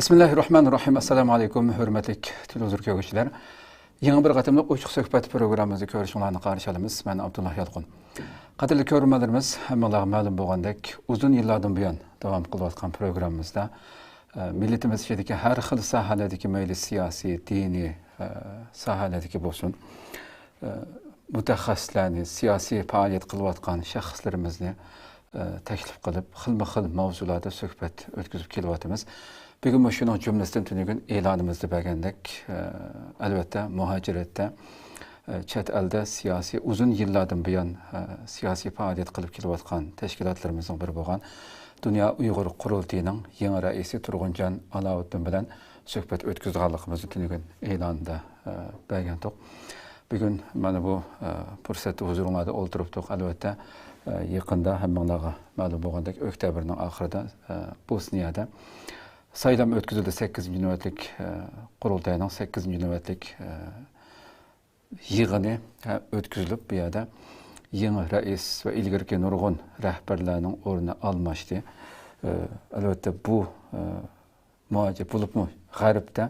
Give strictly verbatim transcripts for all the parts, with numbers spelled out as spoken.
بىسمىللاھىررەھمانىررەھىم. ئەسسالامۇ ئەلەيكۇم، ھۆرمەتلىك تېلېۋىزور كۆرگۈچىلەر. يېڭى بىر قېتىملىق ئوچۇق سۆھبەت پروگراممىمىزدا كۆرۈشۈڭلارنى قارشى ئالىمىز. مەن ئابدۇللا يالقۇن. قەدىرلىك كۆرۈرمەنلىرىمىز، ھەممىڭلارغا مەلۇم بولغاندەك، ئۇزۇن يىللاردىن بۇيان داۋام قىلىۋاتقان پروگراممىمىزدا، ئە، مىللىتىمىز ئىچىدىكى ھەر خىل ساھەلەردىكى، مەيلى سىياسىي، دىنىي، ئە، ساھەلەردىكى بولسۇن، ئە، مۇتەخەسسىسلەرنى، سىياسىي پائالىيەت قىلىۋاتقان شەخسلىرىمىزنى، ئە، تەكلىپ قىلىپ، خىلمۇ خىل ماۋزۇلاردا سۆھبەت ئۆتكۈزۈپ كېلىۋاتىمىز. بۈگۈنمۇ شۇنىڭ جۈملىسىدىن تۈنۈگۈن ئېلانىمىزدا بەرگەندەك، ئە، ئەلۋەتتە، مۇھاجىرەتتە، ئە، چەت ئەلدە سىياسىي، ئۇزۇن يىللاردىن بۇيان، ئە، سىياسىي پائالىيەت قىلىپ كېلىۋاتقان تەشكىلاتلىرىمىزنىڭ بىرى بولغان دۇنيا ئۇيغۇر قۇرۇلتىيىنىڭ يېڭى رەئىسى تۇرغۇنجان ئالاۋۇددىن بىلەن سۆھبەت ئۆتكۈزىدىغانلىقىمىزنى تۈنۈگۈن ئېلاندا، ئە، بەرگەنتۇق. بۈگۈن مانا بۇ، ئە، پۇرسەتتە ھۇزۇرۇڭلاردا ئولتۇرۇپتۇق. ئەلۋەتتە، ئە، يېقىندا ھەممىڭلارغا مەلۇم بولغاندەك، ئۆكتەبىرنىڭ ئاخىرىدا، ئە، بوسنىيەدە سايلام ئۆتكۈزۈلدى. سەككىزىنچى نۆۋەتلىك، ئە، قۇرۇلتاينىڭ سەككىزىنچى نۆۋەتلىك، ئە، يىغىنى، ھە، ئۆتكۈزۈلۈپ، بۇ يەردە يېڭى رەئىس ۋە ئىلگىرىكى نۇرغۇن رەھبەرلەرنىڭ ئورنى ئالماشتى. ئە، ئەلۋەتتە، بۇ، ئە، مۇھاجىر، بولۇپمۇ غەربتە،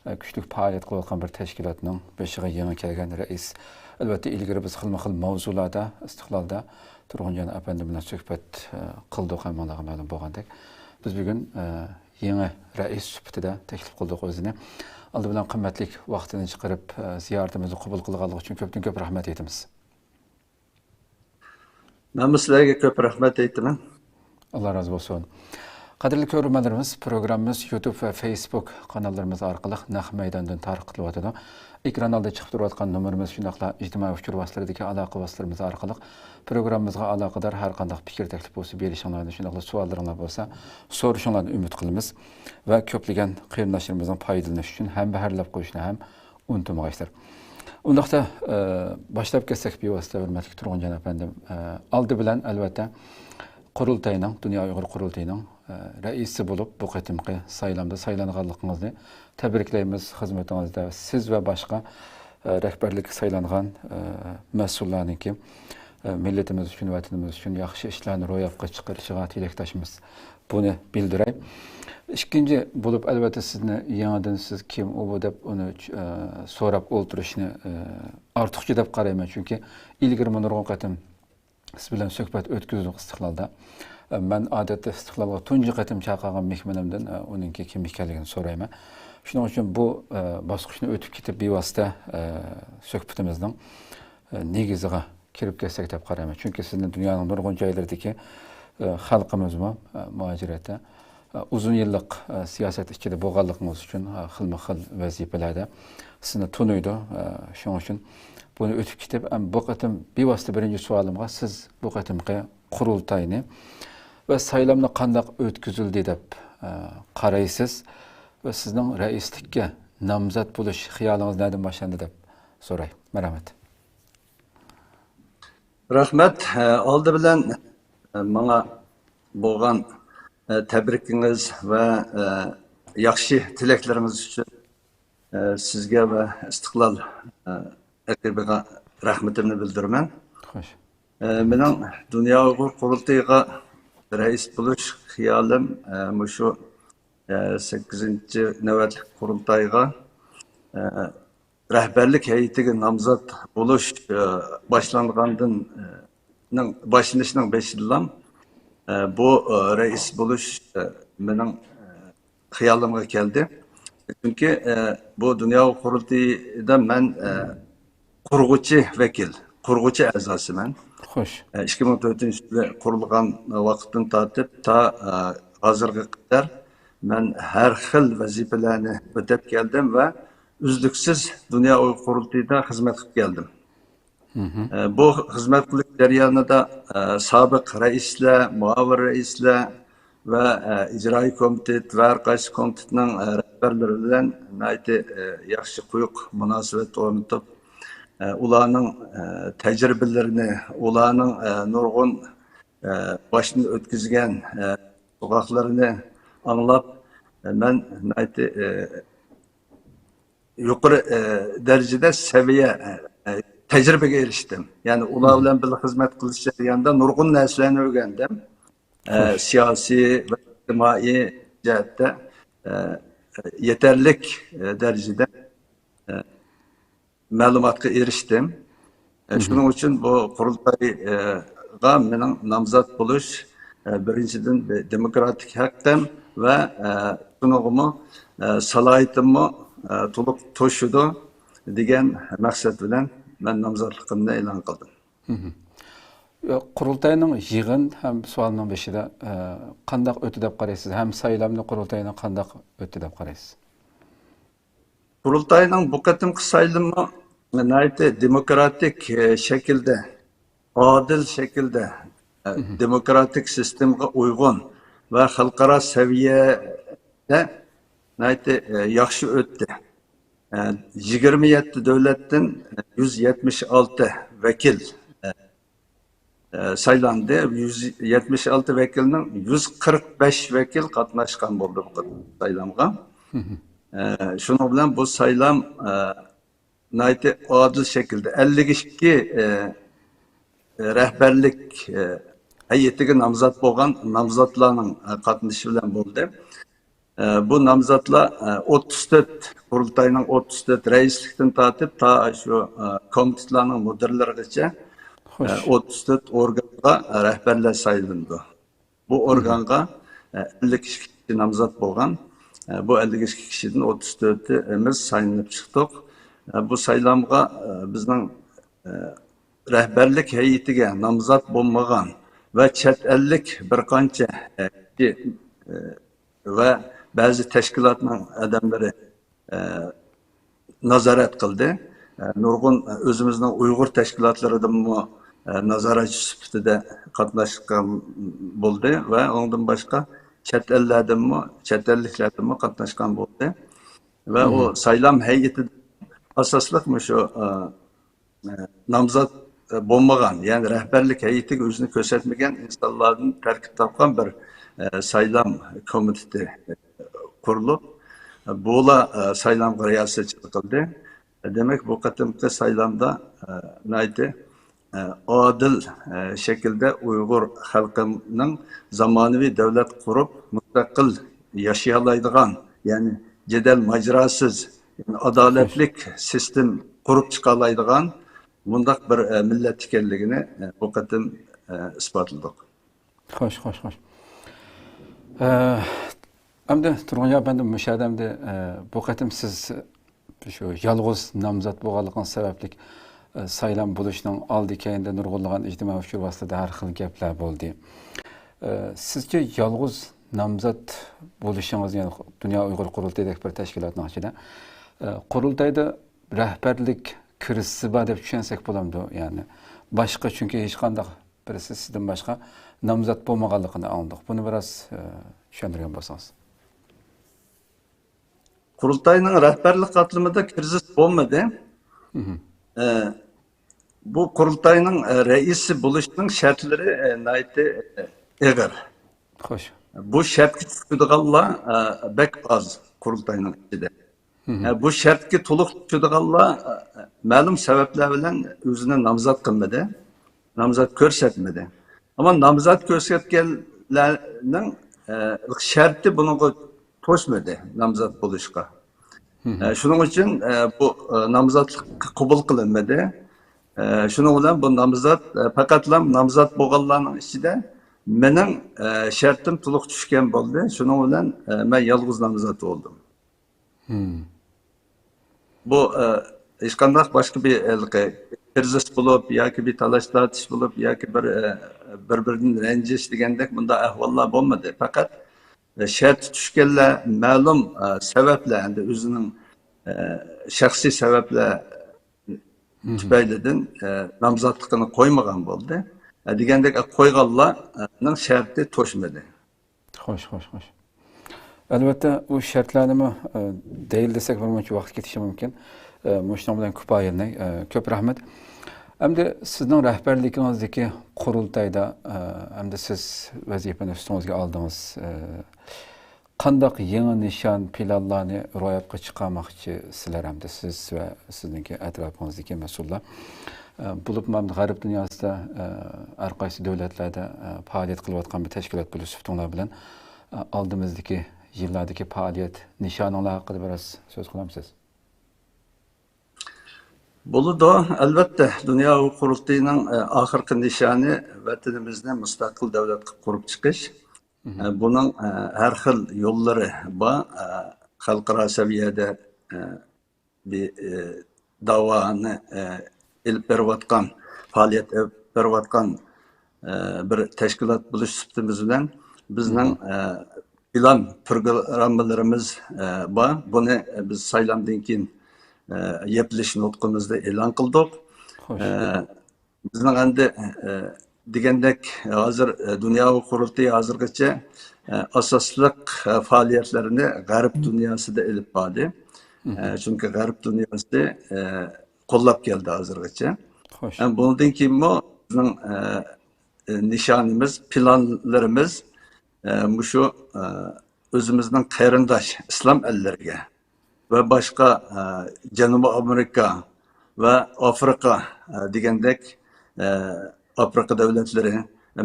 ئە، كۈچلۈك پائالىيەت قىلىۋاتقان بىر تەشكىلاتنىڭ بېشىغا يېڭى كەلگەن رەئىس. ئەلۋەتتە، ئىلگىرى بىز خىلمۇ خىل ماۋزۇلاردا، ئىستىقلالدا تۇرغۇنجان ئەپەندى بىلەن سۆھبەت، ئە، قىلدۇق، ھەممىڭلارغا مەلۇم بولغاندەك. بىز بۈگۈن، ئە، يېڭى رەئىس سۈپىتىدە تەكلىپ قىلدۇق ئۆزىنى. ئالدى بىلەن قىممەتلىك ۋاقتىنى چىقىرىپ، ئە، زىيارىتىمىزنى قوبۇل قىلغانلىقى ئۈچۈن كۆپتىن كۆپ رەھمەت ئېيتىمىز. مەنمۇ سىلەرگە كۆپ رەھمەت ئېيتىمەن. ئاللا رازى بولسۇن. قەدىرلىك كۆرۈرمەنلىرىمىز، پروگراممىمىز يۇتۇب ۋە فېيسبۇك قاناللىرىمىز ئارقىلىق نەق مەيداندىن تارقىتىلىۋاتىدۇ. ئېكران ئالدىدا چىقىپ تۇرۇۋاتقان نومۇرىمىز، شۇنداقلا ئىجتىمائىي ئۇچۇر ۋاسىتىلىرىدىكى ئالاقە ۋاسىتىلىرىمىز ئارقىلىق پروگراممىمىزغا ئالاقىدار ھەر قانداق پىكىر، تەكلىپ بولسا بېرىشىڭلارنى، شۇنداقلا سوئاللىرىڭلار بولسا سورىشىڭلارنى ئۈمىد قىلىمىز ۋە كۆپلىگەن قېرىنداشلىرىمىزنىڭ پايدىلىنىشى ئۈچۈن ھەمبەھىرلەپ قويۇشنى ھەم ئۇنتۇمىغايسىلەر. ئۇنداقتا، ئە، باشلاپ كەتسەك بىۋاسىتە، ھۆرمەتلىك تۇرغۇنجان ئەپەندىم. ئە، ئالدى بىلەن، ئەلۋەتتە، قۇرۇلتاينىڭ، دۇنيا ئۇيغۇر قۇرۇلتىيىنىڭ، ئە، رەئىسى بولۇپ بۇ قېتىمقى سايلامدا سايلانغانلىقىڭىزنى تەبرىكلەيمىز. خىزمىتىڭىزدە سىز ۋە باشقا، ئە، رەھبەرلىككە سايلانغان، ئە، مەسئۇللارنىڭكى، ئە، مىللىتىمىز ئۈچۈن، ۋەتىنىمىز ئۈچۈن ياخشى ئىشلارنى روياپقا چىقىرىشىغا تىلەكداشمىز. بۇنى بىلدۈرەي. ئىككىنچى بولۇپ، ئەلۋەتتە، سىزنى يېڭىدىن سىز كىم، ئۇ، بۇ دەپ ئۇنى، ئە، سوراپ ئولتۇرۇشنى، ئە، ئارتۇقچە دەپ قارايمەن. چۈنكى ئىلگىرىمۇ نۇرغۇن قېتىم سىز بىلەن سۆھبەت ئۆتكۈزدۇق ئىستىقلالدا. ئە، مەن ئادەتتە ئىستىقلالغا تۇنجى قېتىم چاقىرغان مېھمىنىمدىن، ئە، ئۇنىڭكى كىملىك ئىكەنلىكىنى سورايمەن. شۇنىڭ ئۈچۈن بۇ، ئە، باسقۇچنى ئۆتۈپ كېتىپ بىۋاسىتە، ئە، سۆھبىتىمىزنىڭ، ئە، نېگىزىغا كىرىپ كەتسەك دەپ قارايمەن. چۈنكى سىزنى دۇنيانىڭ نۇرغۇن جايلىرىدىكى، ئە، خەلقىمىزمۇ، ئە، مۇھاجىرەتتە، ئە، ئۇزۇن يىللىق، ئە، سىياسەت ئىچىدە بولغانلىقىڭىز ئۈچۈن، ئە، خىلمۇ خىل ۋەزىپىلەردە سىزنى تونۇيدۇ. ئە، شۇنىڭ ئۈچۈن بۇنى ئۆتۈپ كېتىپ، ئەم، بۇ قېتىم بىۋاسىتە بىرىنچى سوئالىمغا، سىز بۇ قېتىمقى قۇرۇلتاينى ۋە سايلامنى قانداق ئۆتكۈزۈلدى دەپ، ئە، قارايسىز ۋە سىزنىڭ رەئىسلىككە نامزات بولۇش خىيالىڭىز نەدىن باشلاندى دەپ سوراي. مەرھەمەت. رەھمەت. ئالدى بىلەن ماڭا بولغان تەبرىكىڭىز ۋە ياخشى تىلەكلىرىڭىز ئۈچۈن سىزگە ۋە ئىستىقلال ئەقىبىغا رەھمىتىمنى بىلدۈرىمەن. خوش. مېنىڭ دۇنيا ئۇيغۇر قۇرۇلتىيىغا رەئىس بولۇش خىيالىم مۇشۇ سەككىزىنچى نۆۋەتلىك قۇرۇلتايغا رەھبەرلىك ھەيئىتىگە نامزات بولۇش، ئە، باشلانغاندىن، ئە، نىڭ، باشلىنىشنىڭ بېشىدىلا، ئە، بۇ، ئە، رەئىس بولۇش، ئە، مېنىڭ، ئە، خىيالىمغا كەلدى. چۈنكى، ئە، بۇ دۇنيا قۇرۇلتىيىدا مەن، ئە، قۇرغۇچى ۋەكىل، قۇرغۇچى ئەزاسىمەن. خوش. ئە، ئىككى مىڭ تۆتىنچى يىلى قۇرۇلغان ۋاقىتتىن تارتىپ تا، ئە، ھازىرغا قەدەر مەن ھەر خىل ۋەزىپىلەرنى ئۆتەپ كەلدىم ۋە ئۈزلۈكسىز دۇنيا ئۇيغۇر قۇرۇلتىيىدا خىزمەت قىلىپ كەلدىم. مھم. ئە، بۇ خىزمەت قىلىش جەريانىدا، ئە، سابىق رەئىسلەر، مۇئاۋىن رەئىسلەر ۋە، ئە، ئىجرائىي كومىتېت ۋە ھەر قايسى كومىتېتنىڭ، ئە، رەھبەرلىرى بىلەن ناھايىتى، ئە، ياخشى، قويۇق مۇناسىۋەت ئورنىتىپ، ئە، ئۇلارنىڭ، ئە، تەجرىبىلىرىنى، ئۇلارنىڭ، ئە، نۇرغۇن، ئە، باشتىن ئۆتكۈزگەن، ئە، سوغۇقلىرىنى ئاڭلاپ، ئە، مەن ناھايىتى، ئە، يۇقىرى، ئە، دەرىجىدە سەۋىيە، ئە، تەجرىبىگە ئېرىشتىم. يەنى ئۇلار بىلەن بىللە خىزمەت قىلىش جەريانىدا نۇرغۇن نەرسىلەرنى ئۆگەندىم. ئە، سىياسىي ۋە ئىجتىمائىي جەھەتتە، ئە، يېتەرلىك، ئە، دەرىجىدە، ئە، مەلۇماتقا ئېرىشتىم. ئە، شۇنىڭ ئۈچۈن بۇ قۇرۇلتايغا مېنىڭ نامزات بولۇش، ئە، بىرىنچىدىن، دېموكراتىك ھەققىم ۋە، ئە، شۇنىڭغىمۇ، ئە، سالاھىيىتىممۇ، ئە، تولۇق توشىدۇ دېگەن مەقسەت بىلەن مەن نامزاتلىقىمنى ئېلان قىلدىم. قۇرۇلتاينىڭ يىغىن ھەم سوئالنىڭ بېشىدا، ئە، قانداق ئۆتتى دەپ قارايسىز؟ ھەم سايلامنى قۇرۇلتاينىڭ قانداق ئۆتتى دەپ قارايسىز؟ قۇرۇلتاينىڭ بۇ قېتىمقى سايلىمى ناھايىتى دېموكراتىك، ئە، شەكىلدە، ئادىل شەكىلدە، ئە، دېموكراتىك سىستېمىغا ئۇيغۇن ۋە خەلقئارا سەۋىيەدە ناھايىتى، ئە، ياخشى ئۆتتى. ئە، يىگىرمە يەتتە دۆلەتتىن يۈز يەتمىش ئالتە ۋەكىل، ئە، ئە، سايلاندى. يۈز يەتمىش ئالتە ۋەكىلنىڭ يۈز قىرىق بەش ۋەكىل قاتناشقان بولدى بۇ قېتىم سايلامغا. ئە، شۇنىڭ بىلەن بۇ سايلام، ئە، ناھايىتى ئادىل شەكىلدە ئەللىك ئىككى، ئە، رەھبەرلىك، ئە، ھەيئىتىگە نامزات بولغان نامزاتلارنىڭ، ئە، قاتنىشىشى بىلەن بولدى. ئە، بۇ نامزاتلار، ئە، ئوتتۇز تۆت، قۇرۇلتاينىڭ ئوتتۇز تۆت رەئىسلىكتىن تارتىپ تا شۇ، ئە، كومىتېتلارنىڭ مۇدىرلىرىغىچە، ئە، ئوتتۇز تۆت ئورگانغا رەھبەرلەر سايلىنىدۇ. بۇ ئورگانغا، ئە، ئەللىك ئىككى كىشى نامزات بولغان. ئە، بۇ ئەللىك ئىككى كىشىدىن ئوتتۇز تۆتىمىز سايلىنىپ چىقتۇق. ئە، بۇ سايلامغا، ئە، بىزنىڭ، ئە، رەھبەرلىك ھەيئىتىگە نامزات بولمىغان ۋە چەت ئەللىك بىر قانچە، ئە، كىشى، ئە، ۋە بەزى تەشكىلاتنىڭ ئادەملىرى، ئە، نازارەت قىلدى. ئە، نۇرغۇن ئۆزىمىزنىڭ ئۇيغۇر تەشكىلاتلىرىدىنمۇ، ئە، نازارەتچى سۈپىتىدە قاتناشقان بولدى ۋە ئۇنىڭدىن باشقا چەت ئەللەردىنمۇ، چەت ئەللىكلەردىنمۇ قاتناشقان بولدى. ۋە ئۇ سايلام ھەيئىتىدە ئاساسلىق مۇشۇ، ئە، ئە، نامزات، ئە، بولمىغان، يەنى رەھبەرلىك ھەيئىتىگە ئۆزىنى كۆرسەتمىگەن ئىنسانلاردىن تەركىب تاپقان بىر، ئە، سايلام كومىتېتى، ئە، قۇرۇلۇپ، ئە، بۇلا، ئە، سايلامغا رىياسەتچىلىك قىلدى. دېمەك، بۇ قېتىمقى سايلامدا، ئە، ناھايىتى، ئە، ئادىل، ئە، شەكىلدە ئۇيغۇر خەلقىنىڭ زامانىۋى دۆلەت قۇرۇپ، مۇستەقىل ياشىيالايدىغان، يەنى جېدەل ماجىراسىز، يەنى ئادالەتلىك سىستېم قۇرۇپ چىقالايدىغان مۇنداق بىر، ئە، مىللەت ئىكەنلىكىنى، ئە، بۇ قېتىم، ئە، ئىسپاتلىدۇق. خوش، خوش، خوش. ئە، ئەمدى تۇرغۇن ئەپەندى، مۇشۇ يەردە ئەمدى، ئە، بۇ قېتىم سىز شۇ يالغۇز نامزات بولغانلىقىڭىز سەۋەبلىك، ئە، سايلام بولۇشنىڭ ئالدى كەينىدە نۇرغۇنلىغان ئىجتىمائىي ئۇچۇر ۋاسىتىلىرىدا ھەر خىل گەپلەر بولدى. ئە، سىزچە يالغۇز نامزات بولۇشىڭىز، يەنى دۇنيا ئۇيغۇر قۇرۇلتىيىدەك بىر تەشكىلاتنىڭ ئىچىدە، ئە، قۇرۇلتايدا رەھبەرلىك كىرىزىسى بار دەپ چۈشەنسەك بولامدۇ؟ يەنى باشقا، چۈنكى ھېچقانداق بىرسى سىزدىن باشقا نامزات بولمىغانلىقىنى ئاڭلىدۇق. بۇنى بىراز، ئە، چۈشەندۈرگەن بولسىڭىز. قۇرۇلتاينىڭ رەھبەرلىك قاتلىمىدا كىرىزىس بولمىدى. ئە، بۇ قۇرۇلتاينىڭ، ئە، رەئىسى بولۇشنىڭ شەرتلىرى، ئە، ناھايىتى، ئە، ئېغىر. خوش. بۇ شەرتكە چۈشىدىغانلار، ئە، بەك ئاز قۇرۇلتاينىڭ ئىچىدە. ئە، بۇ شەرتكە تولۇق چۈشىدىغانلار، ئە، مەلۇم سەۋەبلەر بىلەن ئۆزىنى نامزات قىلمىدى، نامزات كۆرسەتمىدى. ئەمما نامزات كۆرسەتكەنلەرنىڭ، ئە، شەرتى بۇنىڭغا توشمىدى نامزات بولۇشقا. ئە، شۇنىڭ ئۈچۈن، ئە، بۇ، ئە، نامزاتلىق قوبۇل قىلىنمىدى. ئە، شۇنىڭ بىلەن بۇ نامزات، ئە، پەقەتلا نامزات بولغانلارنىڭ ئىچىدە مېنىڭ، ئە، شەرتىم تولۇق چۈشكەن بولدى. شۇنىڭ بىلەن، ئە، مەن يالغۇز نامزات بولدۇم. بۇ، ئە، ھېچقانداق باشقا بىر، ھېلىقى كىرىزىس بولۇپ ياكى بىر تالاش-تارتىش بولۇپ ياكى بىر، ئە، بىر-بىرىدىن رەنجىش دېگەندەك بۇنداق ئەھۋاللار بولمىدى. پەقەت، ئە، شەرتى چۈشكەنلەر مەلۇم، ئە، سەۋەبلەر، ئەمدى ئۆزىنىڭ، ئە، شەخسىي سەۋەبلەر تۈپەيلىدىن، ئە، نامزاتلىقىنى قويمىغان بولدى. ئە، دېگەندەك، ئە، قويغانلارنىڭ شەرتى توشمىدى. خوش، خوش، خوش. ئەلۋەتتە، ئۇ شەرتلەرنىمۇ، ئە، دەيىل دېسەك، بىر مۇنچە ۋاقىت كېتىشى مۇمكىن. ئە، مۇشۇنىڭ بىلەن كۇپايىلىنەي. ئە، كۆپ رەھمەت. ئەمدى سىزنىڭ رەھبەرلىكىڭىزدىكى قۇرۇلتايدا، ئە، ئەمدى سىز ۋەزىپىنى ئۈستىڭىزگە ئالدىڭىز. ئە، قانداق يېڭى نىشان، پىلانلارنى روياپقا چىقارماقچىسىلەر ئەمدى سىز ۋە سىزنىڭكى ئەتراپىڭىزدىكى مەسئۇللار؟ ئە، بولۇپمۇ ئەمدى غەرب دۇنياسىدا، ئە، ھەر قايسى دۆلەتلەردە، ئە، پائالىيەت قىلىۋاتقان بىر تەشكىلات بولۇش سۈپىتىڭلار بىلەن، ئە، ئالدىمىزدىكى يىللاردىكى پائالىيەت نىشانىڭلار ھەققىدە بىراز سۆز قىلامسىز؟ بولىدۇ. ئەلۋەتتە، دۇنيا ئۇيغۇر قۇرۇلتىيىنىڭ، ئە، ئاخىرقى نىشانى ۋەتىنىمىزنى مۇستەقىل دۆلەت قىلىپ قۇرۇپ چىقىش. ئە، بۇنىڭ، ئە، ھەر خىل يوللىرى بار. ئە، خەلقئارا سەۋىيەدە، ئە، بىر، ئە، داۋانى، ئە، ئېلىپ بېرىۋاتقان، پائالىيەت ئېلىپ بېرىۋاتقان، ئە، بىر تەشكىلات بولۇش سۈپىتىمىز بىلەن بىزنىڭ، ئە، پىلان، پروگراممىلىرىمىز، ئە، بار. بۇنى بىز سايلامدىن كېيىن، ئە، يەپلىش نۇتقىمىزدا ئېلان قىلدۇق. خوش. ئە، بىزنىڭ ئەمدى، ئە، دېگەندەك، ھازىر، ئە، دۇنيا قۇرۇلتىيى ھازىرغىچە، ئە، ئاساسلىق، ئە، پائالىيەتلىرىنى غەرب دۇنياسىدا ئېلىپ باردى. ئە، چۈنكى غەرب دۇنياسى، ئە، قوللاپ كەلدى ھازىرغىچە. خوش. ئە، بۇنىڭدىن كېيىنمۇ بىزنىڭ، ئە، ئە، نىشانىمىز، پىلانلىرىمىز، ئە، مۇشۇ، ئە، ئۆزىمىزنىڭ قېرىنداش ئىسلام ئەللىرىگە ۋە باشقا، ئە، جەنۇبىي ئامېرىكا ۋە ئافرىقا، ئە، دېگەندەك، ئە، ئافرىقا دۆلەتلىرى،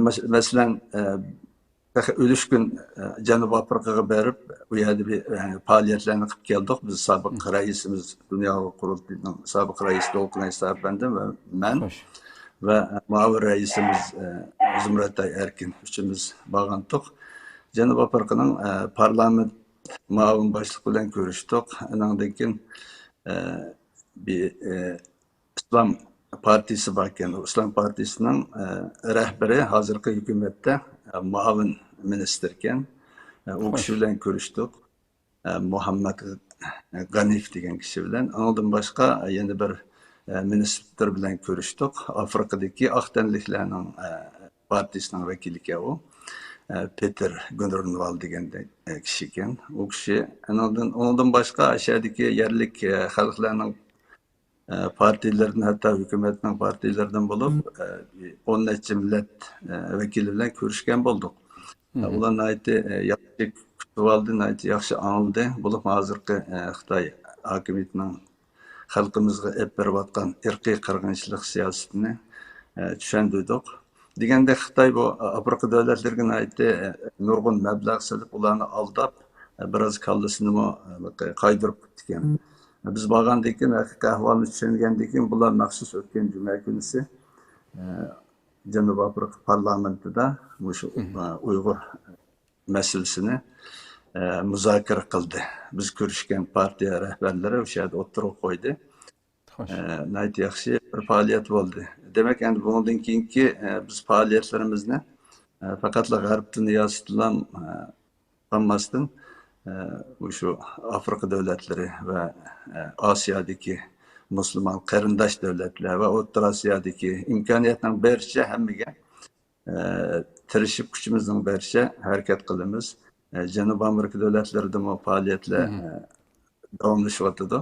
مەس-، مەسىلەن، ئە، تېخى ئۈلۈشكۈن، ئە، جەنۇبىي ئافرىقىغا بېرىپ، ئۇ يەردە بىر، ئە، پائالىيەتلەرنى قىلىپ كەلدۇق. بىز سابىق رەئىسىمىز، دۇنيا قۇرۇلتىيىنىڭ سابىق رەئىسى دولقۇن ئەيسا ئەپەندىم ۋە مەن ۋە مۇئاۋىن رەئىسىمىز، ئە، زۇمرەتئاي ئەركىن ئۈچىمىز بارغانتۇق. جەنۇبىي ئافرىقىنىڭ، ئە، پارلامېنت مۇئاۋىن باشلىقى بىلەن كۆرۈشتۇق. ئانىڭدىن كېيىن، ئە، بىر، ئە، ئىسلام پارتىيىسى باركەن. ئۇ ئىسلام پارتىيىسىنىڭ، ئە، رەھبىرى ھازىرقى ھۆكۈمەتتە، ئە، مۇئاۋىن مىنىستىركەن. ئە، ئۇ كىشى بىلەن كۆرۈشتۇق. ئە، مۇھەممەد غەنىيېف دېگەن كىشى بىلەن. ئۇنىڭدىن باشقا يەنە بىر، ئە، مىنىستىر بىلەن كۆرۈشتۇق. ئافرىقىدىكى ئاق تەنلىكلەرنىڭ، ئە، پارتىيىسىنىڭ ۋەكىلىكەن ئۇ. ئە، پېتېر گۇنرنۋال دېگەندەك، ئە، كىشىكەن. ئۇ كىشى ئۇنىڭدىن، ئۇنىڭدىن باشقا ئاشۇ يەردىكى يەرلىك، ئە، خەلقلەرنىڭ ئە، پارتىيىلىرىدىن، ھەتتا ھۆكۈمەتنىڭ پارتىيىلىرىدىن بولۇپ، ئە، ئون نەچچە مىللەت، ئە، ۋەكىلى بىلەن كۆرۈشكەن بولدۇق. ئە، ئۇلار ناھايىتى، ئە، ياخشى كۈتۈۋالدى، ناھايىتى ياخشى ئاڭلىدى. بولۇپمۇ ھازىرقى، ئە، خىتاي ھاكىمىيىتىنىڭ خەلقىمىزغا ئېلىپ بېرىۋاتقان ئىرقىي قىرغىنچىلىق سىياسىتىنى، ئە، چۈشەندۈردۇق. دېگەندەك، خىتاي بۇ ئافرىقا دۆلەتلىرىگە ناھايىتى، ئە، نۇرغۇن مەبلەغ سېلىپ، ئۇلارنى ئالداپ، ئە، بىراز كاللىسىنىمۇ، ئە، قايدۇرۇپ كېتىپتىكەن. بىز بارغاندىن كېيىن، ھەقىقىي ئەھۋالنى چۈشەنگەندىن كېيىن، بۇلار مەخسۇس ئۆتكەن جۈمە كۈنىسى، ئە، جەنۇبىي ئافرىقا پارلامېنتىدا مۇشۇ، ئە، ئۇيغۇر مەسىلىسىنى، ئە، مۇزاكىرە قىلدى. بىز كۆرۈشكەن پارتىيە رەھبەرلىرى ئۇ يەردە ئوتتۇرىغا قويدى. خوش. ئە، ناھايىتى ياخشى بىر پائالىيەت بولدى. دېمەك، ئەمدى بۇنىڭدىن كېيىنكى، ئە، بىز پائالىيەتلىرىمىزنى، ئە، پەقەتلا غەرب دۇنياسىدىلا، ئە، قالماستىن، ئە، مۇشۇ ئافرىقا دۆلەتلىرى ۋە، ئە، ئاسىيادىكى مۇسۇلمان قېرىنداش دۆلەتلەر ۋە ئوتتۇرا ئاسىيادىكى ئىمكانىيەتنىڭ بېرىچە ھەممىگە، ئە، تىرىشىپ، كۈچىمىزنىڭ بېرىچە ھەرىكەت قىلىمىز. ئە، جەنۇبىي ئامېرىكا دۆلەتلىرىدىمۇ پائالىيەتلەر، ئە، داۋاملىشىۋاتىدۇ.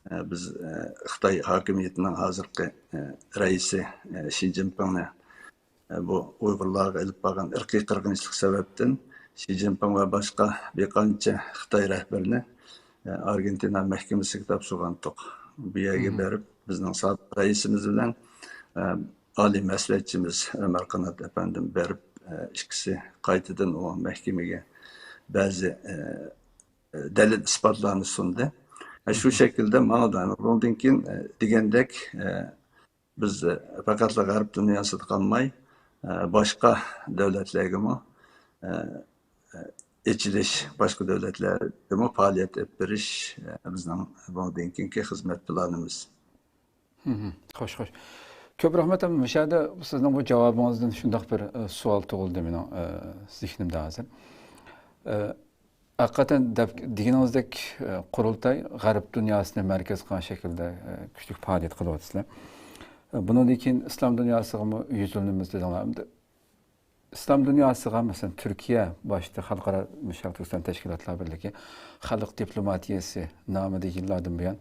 ئە، بىز، ئە، خىتاي ھاكىمىيىتىنىڭ ھازىرقى، ئە، رەئىسى، ئە، شى جىنپىڭنى، ئە، بۇ ئۇيغۇرلارغا ئېلىپ بارغان ئىرقىي قىرغىنچىلىق سەۋەبتىن شى جىنپىڭ ۋە باشقا بىر قانچە خىتاي رەھبىرىنى، ئە، ئارگېنتىنا مەھكىمىسىگە تاپشۇرغانتۇق. بۇ يەرگە بېرىپ، بىزنىڭ سابىق رەئىسىمىز بىلەن، ئە، ئالىي مەسلىھەتچىمىز ئۆمەر قانات ئەپەندىم بېرىپ، ئىككىسى قايتىدىن ئۇ مەھكىمىگە بەزى، دەلىل-ئىسپاتلارنى سۇندى. شۇ شەكىلدە ماڭىدۇ. ئۇنىڭدىن كېيىن، دېگەندەك، بىز پەقەتلا غەرب دۇنياسىدا قالماي، باشقا دۆلەتلەرگىمۇ، ئېچىلىش، باشقا دۆلەتلەردىمۇ پائالىيەت ئېلىپ بېرىش، بىزنىڭ بۇنىڭدىن كېيىنكى خىزمەت پىلانىمىز. خوش، خوش. كۆپ رەھمەت. ئەمما مۇشۇ يەردە سىزنىڭ بۇ جاۋابىڭىزدىن شۇنداق بىر، ئە، سوئال تۇغۇلدى مېنىڭ، ئە، زېھنىمدە ھازىر. ئە، ھەقىقەتەن دەپ، دېگىنىڭىزدەك، ئە، قۇرۇلتاي غەرب دۇنياسىنى مەركەز قىلغان شەكىلدە، ئە، كۈچلۈك پائالىيەت قىلىۋاتىسىلەر. ئە، بۇنىڭدىن كېيىن ئىسلام دۇنياسىغىمۇ يۈزلىنىمىز دېدىڭلار. ئەمدى ئىسلام دۇنياسىغا، مەسىلەن، تۈركىيە باشتا خەلقئارا شەرقىي تۈركىستان تەشكىلاتلار بىرلىكى خەلق دىپلوماتىيەسى نامىدا يىللاردىن بۇيان،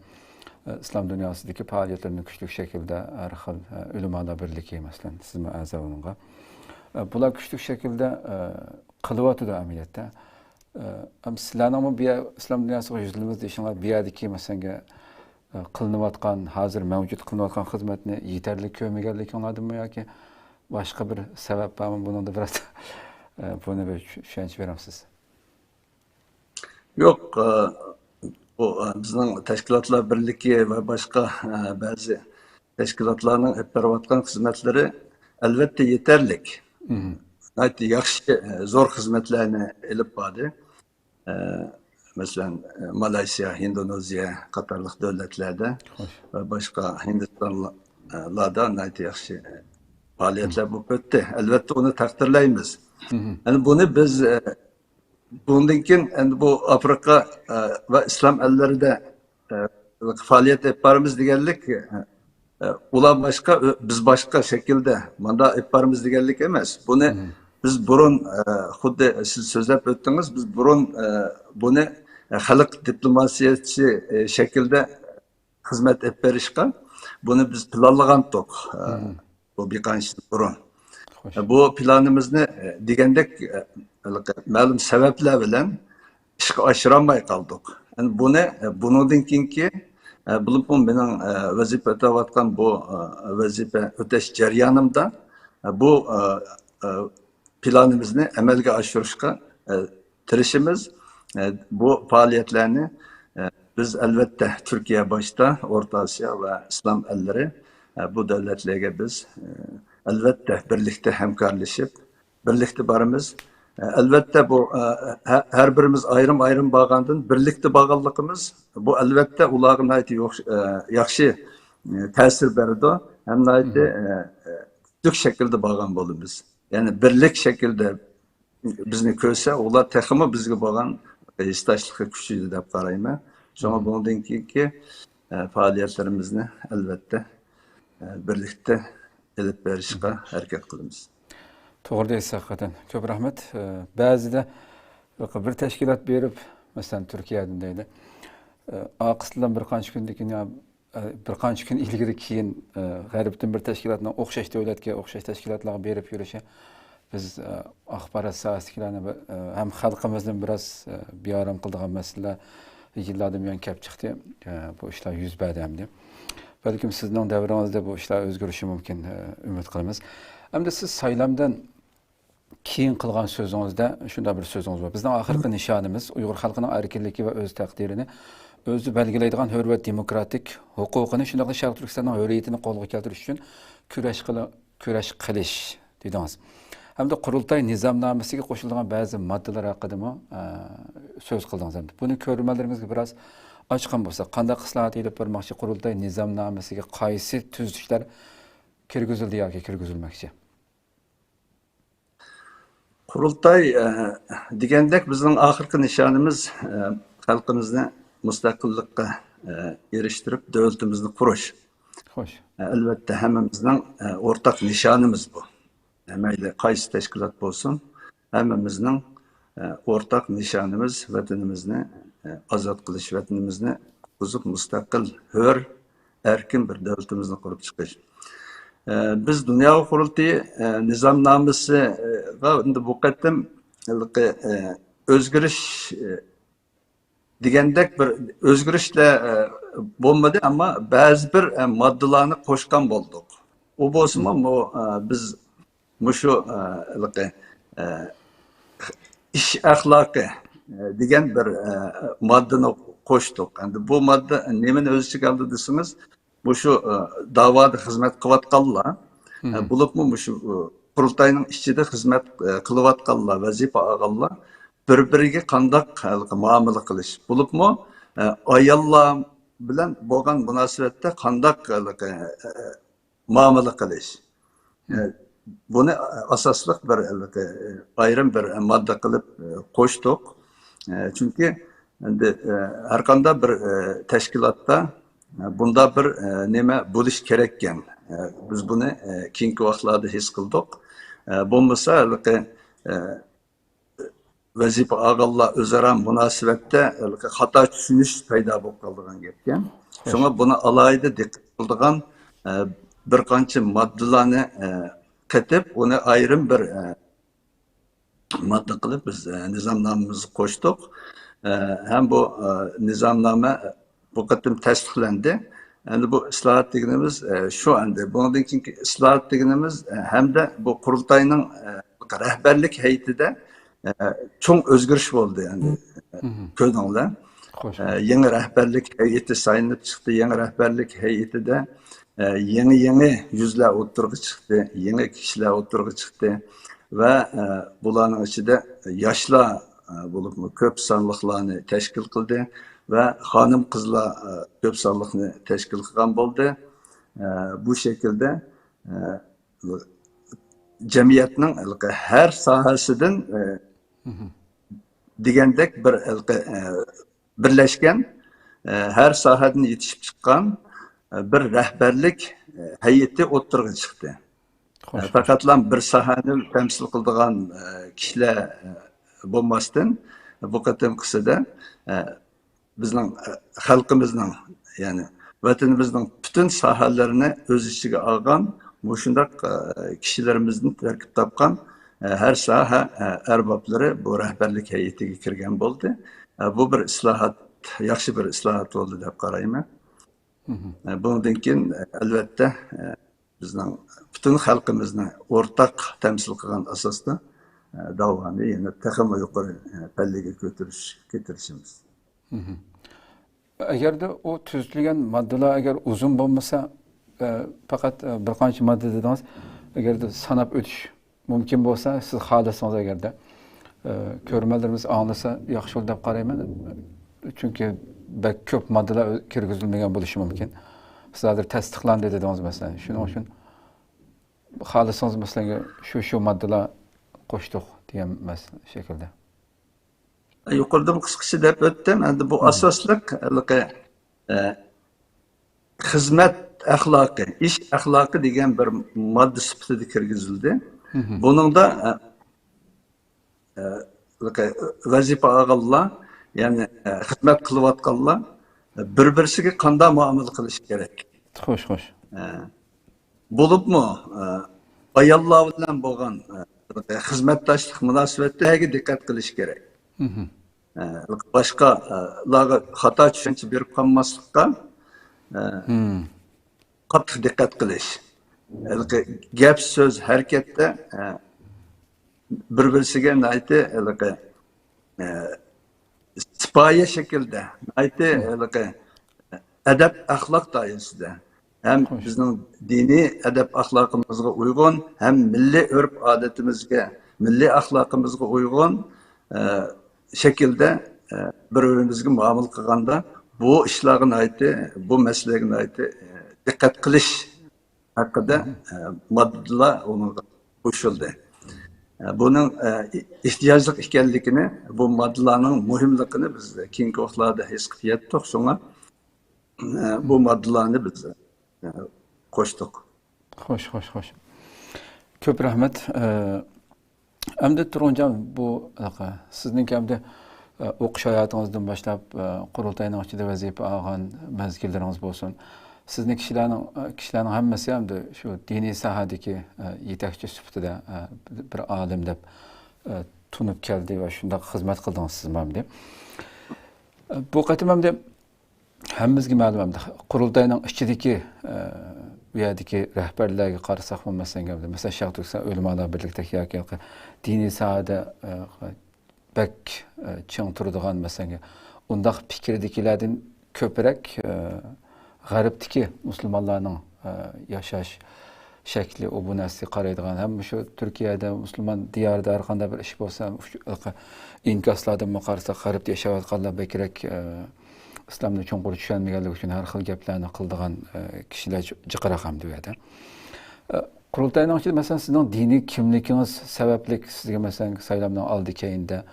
ئە، ئىسلام دۇنياسىدىكى پائالىيەتلىرىنى كۈچلۈك شەكىلدە ھەر خىل، ئە، ئۆلىمالار بىرلىكى، مەسىلەن، سىزمۇ ئەزا ئۇنىڭغا. ئە، بۇلار كۈچلۈك شەكىلدە، ئە، قىلىۋاتىدۇ ئەمەلىيەتتە. ئە، ئەم، سىلەرنىڭمۇ بۇ يەر ئىسلام دۇنياسىغا يۈزلىنىمىز دېيىشىڭلار، بۇ يەردىكى، مەسىلەن، قىلىنىۋاتقان، ھازىر مەۋجۇت قىلىنىۋاتقان خىزمەتنى يېتەرلىك كۆرمىگەنلىكىڭلاردىنمۇ ياكى باشقا بىر سەۋەب بارمۇ؟ بۇنىڭدا بىراز، بۇنى بىر چۈ-، چۈشەنچە بېرەمسىز؟ يوق، ئە، بۇ، ئە، بىزنىڭ تەشكىلاتلار بىرلىكى ۋە باشقا، ئە، بەزى تەشكىلاتلارنىڭ ئېلىپ بېرىۋاتقان خىزمەتلىرى ئەلۋەتتە يېتەرلىك. ناھايىتى ياخشى، ئە، زور خىزمەتلەرنى ئېلىپ باردى. ئە، مەسىلەن، ئە، مالايسىيا، ھىندونېزىيە قاتارلىق دۆلەتلەردە ۋە باشقا ھىندىستانلاردا ناھايىتى ياخشى پائالىيەتلەر بولۇپ ئۆتتى. ئەلۋەتتە، ئۇنى تەقدىرلەيمىز. يەنى بۇنى بىز، ئە، بۇندىن كېيىن ئەمدى بۇ ئافرىقا، ئە، ۋە ئىسلام ئەللىرىدە، ئە، پائالىيەت ئېلىپ بارىمىز دېگەنلىك، ئە، ئۇلار باشقا، ئۆ-، بىز باشقا شەكىلدە ماندا ئېلىپ بارىمىز دېگەنلىك ئەمەس. بۇنى بىز بۇرۇن، ئە، خۇددى سىز سۆزلەپ ئۆتتىڭىز، بىز بۇرۇن، ئە، بۇنى، ئە، خەلق دىپلوماتىيەسى، ئە، شەكلىدە خىزمەت ئېلىپ بېرىشقا بۇنى بىز پىلانلىغانتۇق، ئە، بۇ بىر قانچە يىل بۇرۇن. بۇ پىلانىمىزنى، ئە، دېگەندەك، ئە، مەلۇم سەۋەبلەر بىلەن ئىشقا ئاشۇرالماي قالدۇق. يەنى بۇنى، ئە، بۇنىڭدىن كېيىنكى، ئە، بولۇپمۇ مېنىڭ، ئە، ۋەزىپە ئۆتەۋاتقان بۇ، ئە، ۋەزىپە ئۆتەش جەريانىمدا، ئە، بۇ، ئە، ئە، پىلانىمىزنى ئەمەلگە ئاشۇرۇشقا، ئە، تىرىشىمىز. ئە، بۇ پائالىيەتلەرنى، ئە، بىز ئەلۋەتتە تۈركىيە باشتا ئورتا ئاسىيا ۋە ئىسلام ئەللىرى، ئە، بۇ دۆلەتلەرگە بىز، ئە، ئەلۋەتتە بىرلىكتە ھەمكارلىشىپ، بىرلىكتە بارىمىز. ئە، ئەلۋەتتە بۇ، ئە، ھە-، ھەر بىرىمىز ئايرىم-ئايرىم بارغاندىن بىرلىكتە بارغانلىقىمىز، بۇ ئەلۋەتتە ئۇلارغا ناھايىتى يوخش-، ئە، ياخشى، ئە، تەسىر بەرىدۇ. ھەم ناھايىتى، ئە، ئە، كۈچلۈك شەكىلدە بارغان بولىمىز. يەنى بىرلىك شەكىلدە بىزنى كۆرسە، ئۇلار تېخىمۇ بىزگە بولغان ھېسداشلىقى كۈچىيىدۇ دەپ قارايمەن. شۇڭا بۇنىڭدىن كېيىنكى، ئە، پائالىيەتلىرىمىزنى ئەلۋەتتە، ئە، بىرلىكتە ئېلىپ بېرىشقا ھەرىكەت قىلىمىز. توغرا دەيسىز ھەقىقەتەن. كۆپ رەھمەت. ئە، بەزىدە بىر تەشكىلات بېرىپ، مەسىلەن، تۈركىيەدىن دەيلى. ئە، ئارقىسىدىن بىر قانچە كۈندىن كېيىن يا ئە، بىر قانچە كۈن ئىلگىرى كېيىن، ئە، غەربتىن بىر تەشكىلاتنىڭ ئوخشاش دۆلەتكە، ئوخشاش تەشكىلاتلارغا بېرىپ يۈرۈشى بىز، ئە، ئاخبارات ساھەسىدىكىلەرنى بىر، ئە، ھەم خەلقىمىزنى بىراز، ئە، بىئارام قىلىدىغان مەسىلىلەر يىللاردىن بۇيان كەپ چىقتى. ئە، بۇ ئىشلار يۈز بەردى ئەمدى. بەلكىم سىزنىڭ دەۋرىڭىزدە بۇ ئىشلار ئۆزگىرىشى مۇمكىن، ئە، ئۈمىد قىلىمىز. ئەمدى سىز سايلامدىن كېيىن قىلغان سۆزىڭىزدە شۇنداق بىر سۆزىڭىز بار. بىزنىڭ ئاخىرقى نىشانىمىز ئۇيغۇر خەلقىنىڭ ئەركىنلىكى ۋە ئۆز تەقدىرىنى ئۆزى بەلگىلەيدىغان ھۆر ۋە دېموكراتىك ھوقۇقىنى، شۇنداقلا شەرقىي تۈركىستاننىڭ ھۆرىيىتىنى قولغا كەلتۈرۈش ئۈچۈن كۈرەش قىل-، كۈرەش قىلىش دېدىڭىز. ھەمدە قۇرۇلتاي نىزامنامىسىگە قوشۇلىدىغان بەزى ماددىلار ھەققىدىمۇ، ئە، سۆز قىلدىڭىز. ھەمدە بۇنى كۆرۈرمەنلىرىمىزگە بىراز ئاچقان بولساق، قانداق ئىسلاھات ئېلىپ بارماقچى قۇرۇلتاي نىزامنامىسىگە قايسى تۈزىتىشلەر كىرگۈزۈلدى ياكى كىرگۈزۈلمەكچى؟ قۇرۇلتاي، ئە، دېگەندەك بىزنىڭ ئاخىرقى نىشانىمىز، ئە، خەلقىمىزنى مۇستەقىللىققا، ئە، ئېرىشتۈرۈپ، دۆلىتىمىزنى قۇرۇش. خوش. ئە، ئەلۋەتتە ھەممىمىزنىڭ، ئە، ئورتاق نىشانىمىز بۇ. ئە، مەيلى قايسى تەشكىلات بولسۇن، ھەممىمىزنىڭ، ئە، ئورتاق نىشانىمىز ۋەتىنىمىزنى، ئە، ئازاد قىلىش، ۋەتىنىمىزنى قۇتقۇزۇپ مۇستەقىل، ھۆر، ئەركىن بىر دۆلىتىمىزنى قۇرۇپ چىقىش. ئە، بىز دۇنيا قۇرۇلتىيى، ئە، نىزامنامىسىغا ئەمدى بۇ قېتىم ھېلىقى، ئە، ئۆزگىرىش، ئە، دېگەندەك بىر ئۆزگىرىشلەر، ئە، بولمىدى، ئەمما بەزى بىر، ئە، ماددىلارنى قوشقان بولدۇق. ئۇ بولسىمۇ، مم. بۇ، ئە، بىز مۇشۇ، ئە، ھېلىقى، ئە، ئىش ئەخلاقى، ئە، دېگەن بىر، ئە، ماددىنى قوشتۇق. ئەمدى بۇ ماددا نېمىنى ئۆز ئىچىگە ئالدى دېسىڭىز، مۇشۇ، ئە، داۋادا خىزمەت قىلىۋاتقانلار، ئە، مم. بولۇپمۇ مۇشۇ، ئە، قۇرۇلتاينىڭ ئىچىدە خىزمەت، ئە، قىلىۋاتقانلار، ۋەزىپە ئالغانلار بىر-بىرىگە قانداق، ھېلىقى، مۇئامىلە قىلىش، بولۇپمۇ، ئە، ئاياللار بىلەن بولغان مۇناسىۋەتتە قانداق، ھېلىقى، ئە، مۇئامىلە قىلىش. ئە، بۇنى ئاساسلىق بىر، ئايرىم بىر ماددا قىلىپ، ئە، قوشتۇق. ئە، چۈنكى ئەمدى، ئە، ھەرقانداق بىر، ئە، تەشكىلاتتا، ئە، بۇنداق بىر، ئە، نېمە بولۇش كېرەككەن. ئە، بىز بۇنى، ئە، كېيىنكى ۋاقىتلاردا ھېس قىلدۇق. ئە، بولمىسا ھېلىقى، ئە، ۋەزىپە ئالغانلار ئۆزئارا مۇناسىۋەتتە ھېلىقى خاتا چۈشىنىش پەيدا بولۇپ قالىدىغان گەپكەن. شۇڭا بۇنى ئالاھىدە دىققەت قىلىدىغان، ئە، بىر قانچە ماددىلارنى، ئە، قېتىپ، ئۇنى ئايرىم بىر، ئە، ماددا قىلىپ بىز، ئە، نىزامنامىمىزغا قوشتۇق. ئە، ھەم بۇ، ئە، نىزامنامە بۇ قېتىم تەستىقلەندى. ئەمدى بۇ ئىسلاھات دېگىنىمىز، ئە، شۇ ئەمدى. بۇنىڭدىن كېيىنكى ئىسلاھات دېگىنىمىز، ئە، ھەمدە بۇ قۇرۇلتاينىڭ، ئە، رەھبەرلىك ھەيئىتىدە ئە، چوڭ ئۆزگىرىش بولدى، يەنى، كۆردۈڭلار. ئە، يېڭى رەھبەرلىك ھەيئىتى سايلىنىپ چىقتى. يېڭى رەھبەرلىك ھەيئىتىدە، ئە، يېڭى، يېڭى يۈزلەر ئوتتۇرىغا چىقتى، يېڭى كىشىلەر ئوتتۇرىغا چىقتى ۋە، ئە، بۇلارنىڭ ئىچىدە ياشلار، ئە، بولۇپمۇ كۆپ سانلىقلارنى تەشكىل قىلدى ۋە خانىم-قىزلار، ئە، كۆپ سانلىقنى تەشكىل قىلغان بولدى. ئە، بۇ شەكىلدە، ئە، جەمئىيەتنىڭ ھېلىقى ھەر ساھەسىدىن، ئە، دېگەندەك بىر ھېلىقى، ئە، بىرلەشكەن، ئە، ھەر ساھەدىن يېتىشىپ چىققان، ئە، بىر رەھبەرلىك، ئە، ھەيئىتى ئوتتۇرىغا چىقتى. ئە، پەقەتلا بىر ساھەنى تەمسىل قىلىدىغان، ئە، كىشىلەر، ئە، بولماستىن، بۇ قېتىمقىسىدا، ئە، بىزنىڭ، ئە، خەلقىمىزنىڭ، يەنى ۋەتىنىمىزنىڭ پۈتۈن ساھەلىرىنى ئۆز ئىچىگە ئالغان مۇشۇنداق، ئە، كىشىلىرىمىزدىن تەركىب تاپقان، ئە، ھەر ساھە، ئە، ئەربابلىرى بۇ رەھبەرلىك ھەيئىتىگە كىرگەن بولدى. ئە، بۇ بىر ئىسلاھات، ياخشى بىر ئىسلاھات بولدى دەپ قارايمەن. ئە، بۇنىڭدىن كېيىن، ئە، ئەلۋەتتە، ئە، بىزنىڭ پۈتۈن خەلقىمىزنى ئورتاق تەمسىل قىلغان ئاساستا، ئە، داۋانى يەنە تېخىمۇ يۇقىرى، ئە، پەللىگە كۆتۈرۈشكە تىرىشىمىز. ئەگەردە ئۇ تۈزىتىلگەن ماددىلار ئەگەر ئۇزۇن بولمىسا، ئە، پەقەت، ئە، بىر قانچە ماددا دېدىڭىز، ئەگەردە ساناپ ئۆتۈش مۇمكىن بولسا، سىز خالىسىڭىز ئەگەردە، ئە، كۆرۈرمەنلىرىمىز ئاڭلىسا ياخشى بولىدۇ دەپ قارايمەن. چۈنكى بەك كۆپ ماددىلار كىرگۈزۈلمىگەن بولۇشى مۇمكىن. سىز ھازىر تەستىقلاندى دېدىڭىز مەسىلەن. شۇنىڭ ئۈچۈن خالىسىڭىز مەسىلەن شۇ، شۇ ماددىلار قوشتۇق دېگەن مەس-، شەكىلدە. يۇقىرىدىمۇ قىسقىچە دەپ ئۆتتۈم. ئەمدى بۇ ئاساسلىق ھېلىقى، ئە، خىزمەت ئەخلاقى، ئىش ئەخلاقى دېگەن بىر ماددا سۈپىتىدە كىرگۈزۈلدى. بۇنىڭدا، ئە، ئە، ۋەزىپە ئالغانلار، يەنى، ئە، خىزمەت قىلىۋاتقانلار، ئە، بىر-بىرسىگە قانداق مۇئامىلە قىلىش كېرەك؟ خوش، خوش. ئە، بولۇپمۇ، ئە، ئاياللار بىلەن بولغان، ئە، خىزمەتداشلىق مۇناسىۋەتلەرگە دىققەت قىلىش كېرەك. ئە، باشقا، ئە، لارغا خاتا چۈشەنچە بېرىپ قالماسلىققا، ئە، قاتتىق دىققەت قىلىش. ھېلىقى گەپ، سۆز، ھەرىكەتتە، ئە، بىر-بىرسىگە ناھايىتى ھېلىقى، ئە، سىپايە شەكىلدە، ناھايىتى ھېلىقى ئەدەپ-ئەخلاق دائىرىسىدە ھەم بىزنىڭ دىنىي ئەدەپ-ئەخلاقىمىزغا ئۇيغۇن، ھەم مىللىي ئۆرپ-ئادىتىمىزگە، مىللىي ئەخلاقىمىزغا ئۇيغۇن، ئە، شەكىلدە، ئە، بىر-بىرىمىزگە مۇئامىلە قىلغاندا، بۇ ئىشلارغا ناھايىتى، بۇ مەسىلىگە ناھايىتى، ئە، دىققەت قىلىش ھەققىدە، ئە، ماددىلار ئۇنىڭغا قوشۇلدى. ئە، بۇنىڭ، ئە، ئېھتىياجلىق ئىكەنلىكىنى، بۇ ماددىلارنىڭ مۇھىملىقىنى بىز كېيىنكى ۋاقىتلاردا ھېس قىلىپ يەتتۇق. شۇڭا، ئە، بۇ ماددىلارنى بىز، ئە، قوشتۇق. خوش، خوش، خوش. كۆپ رەھمەت. ئە، ئەمدى تۇرغۇنجان، بۇ، ئە، سىزنىڭكى ئەمدى، ئە، ئوقۇش ھاياتىڭىزدىن باشلاپ، ئە، قۇرۇلتاينىڭ ئىچىدە ۋەزىپە ئالغان مەزگىللىرىڭىز بولسۇن. سىزنى كىشىلەرنىڭ، ئە، كىشىلەرنىڭ ھەممىسى ئەمدى شۇ دىنىي ساھەدىكى، ئە، يېتەكچى سۈپىتىدە، ئە، بىر ئالىم دەپ، ئە، تونۇپ كەلدى ۋە شۇنداق خىزمەت قىلدىڭىز سىزمۇ ئەمدى. ئە، بۇ قېتىم ئەمدى ھەممىمىزگە مەلۇم ئەمدى، قۇرۇلتاينىڭ ئىچىدىكى، ئە، بۇ يەردىكى رەھبەرلەرگە قارىساقمۇ، مەسىلەن، مەسىلەن، شەرقىي تۈركىستان ئۆلىمالار بىرلىكىدەك ياكى دىنىي ساھەدە، ئە، بەك، ئە، چىڭ تۇرىدىغان، مەسىلەن، ئۇنداق پىكىردىكىلەردىن كۆپرەك، ئە، غەربتىكى مۇسۇلمانلارنىڭ، ئە، ياشاش شەكلى، ئۇ بۇ نەرسىگە قارايدىغان، ھەم شۇ تۈركىيەدە مۇسۇلمان دىيارىدا ھەر قانداق بىر ئىش بولسا، ئىنكاسلاردىنمۇ قارىساق، غەربتە ياشاۋاتقانلار بەكرەك، ئە، ئىسلامنى چوڭقۇر چۈشەنمىگەنلىكى ئۈچۈن ھەر خىل گەپلەرنى قىلىدىغان، ئە، كىشىلەر جىقراق ھەم بۇ يەردە. ئە، قۇرۇلتاينىڭ ئىچىدە، مەسىلەن، سىزنىڭ دىنىي كىملىكىڭىز سەۋەبلىك سىزگە، مەسىلەن، سايلامنىڭ ئالدى كەينىدە،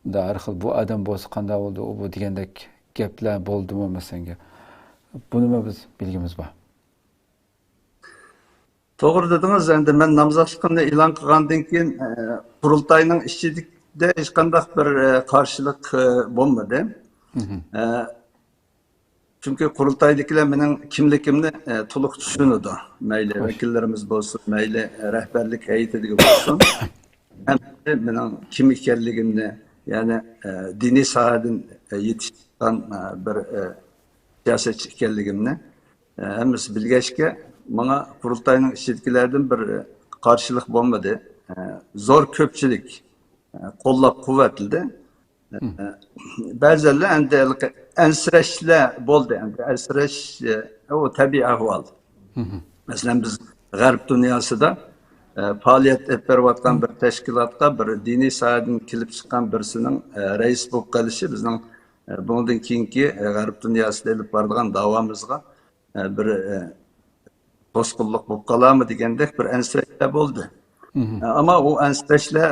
بۇنداق ھەر خىل، بۇ ئادەم بولسا قانداق بولىدۇ، ئۇ بۇ دېگەندەك گەپلەر بولدىمۇ، مەسىلەن؟ بۇنىمۇ بىز بىلگۈمىز بار. توغرا دېدىڭىز. ئەمدى مەن نامزاتلىقىمنى ئېلان قىلغاندىن كېيىن، ئە، قۇرۇلتاينىڭ ئىچىدە ھېچقانداق بىر، ئە، قارشىلىق، ئە، بولمىدى. ئە، چۈنكى قۇرۇلتايدىكىلەر مېنىڭ كىملىكىمنى، ئە، تولۇق چۈشىنىدۇ. مەيلى ۋەكىللىرىمىز بولسۇن، مەيلى، ئە، رەھبەرلىك ھەيئىتىدىكى بولسۇن، ھەممىسى مېنىڭ كىم ئىكەنلىكىمنى، يەنى، ئە، دىنىي ساھەدىن، ئە، يېتىشىپ چىققان، ئە، بىر، ئە، سىياسەتچى ئىكەنلىكىمنى، ئە، ھەممىسى بىلگەچكە، ماڭا قۇرۇلتاينىڭ ئىچىدىكىلەردىن بىر، ئە، قارشىلىق بولمىدى. ئە، زور كۆپچىلىك، قوللاپ قۇۋۋەتلىدى. بەزىلەر ئەمدى ئەنسىرەشلەر بولدى. ئەمدى ئەنسىرەش، ئۇ تەبىئىي ئەھۋال. مەسىلەن، بىز غەرب دۇنياسىدا پائالىيەت ئېلىپ بېرىۋاتقان بىر تەشكىلاتقا بىر دىنىي ساھەدىن كېلىپ چىققان بىرسىنىڭ رەئىس بولۇپ قېلىشى بىزنىڭ بۇنىڭدىن كېيىنكى غەرب دۇنياسىدا ئېلىپ بارىدىغان داۋامىزغا بىر توسقۇنلۇق بولۇپ قالارمۇ دېگەندەك بىر ئەنسىرەشلەر بولدى. ئەمما ئۇ ئەنسىرەشلەر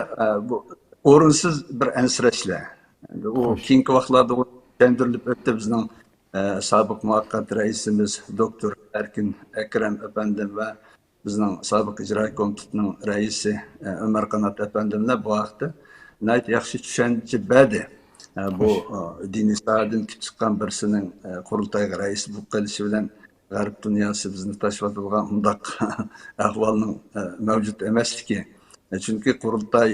بۇ ئورۇنسىز بىر ئەنسىرەشلەر. ئەمدى ئۇ كېيىنكى ۋاقىتلاردا ئۇ چۈشەندۈرۈلۈپ ئۆتتى. بىزنىڭ سابىق مۇۋەققەت رەئىسىمىز دوكتور ئەركىن ئەكرەم ئەپەندىم ۋە بىزنىڭ سابىق ئىجرائىي كومىتېتنىڭ رەئىسى ئۆمەر قانات ئەپەندىملەر بۇ ھەقتە ناھايىتى ياخشى چۈشەنچە بەردى. بۇ دىنىي ساھەدىن كېلىپ چىققان بىرسىنىڭ قۇرۇلتايغا رەئىس بولۇپ قېلىشى بىلەن غەرب دۇنياسى بىزنى تاشلىۋاتىدىغان ئۇنداق ئەھۋالنىڭ مەۋجۇت ئەمەسلىكى. چۈنكى قۇرۇلتاي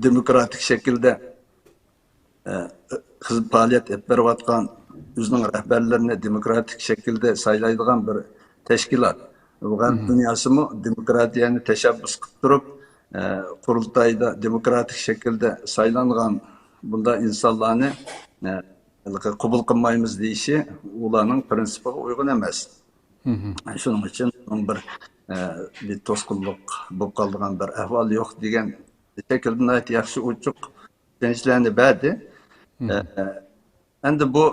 دېموكراتىك شەكىلدە پائالىيەت ئېلىپ بېرىۋاتقان، ئۆزىنىڭ رەھبەرلىرىنى دېموكراتىك شەكىلدە سايلايدىغان بىر تەشكىلات. غەرب دۇنياسىمۇ دېموكراتىيەنى تەشەببۇس قىلىپ تۇرۇپ، قۇرۇلتايدا دېموكراتىك شەكىلدە سايلانغان بۇنداق ئىنسانلارنى قوبۇل قىلمايمىز دېيىشى ئۇلارنىڭ پىرىنسىپىغا ئۇيغۇن ئەمەس. شۇنىڭ ئۈچۈن بۇنىڭ بىر، بىر توسقۇنلۇق بولۇپ قالىدىغان بىر ئەھۋال يوق دېگەن شەكىلدە ناھايىتى ياخشى ئوچۇق چۈشەنچىلەرنى بەردى. ئەمدى بۇ،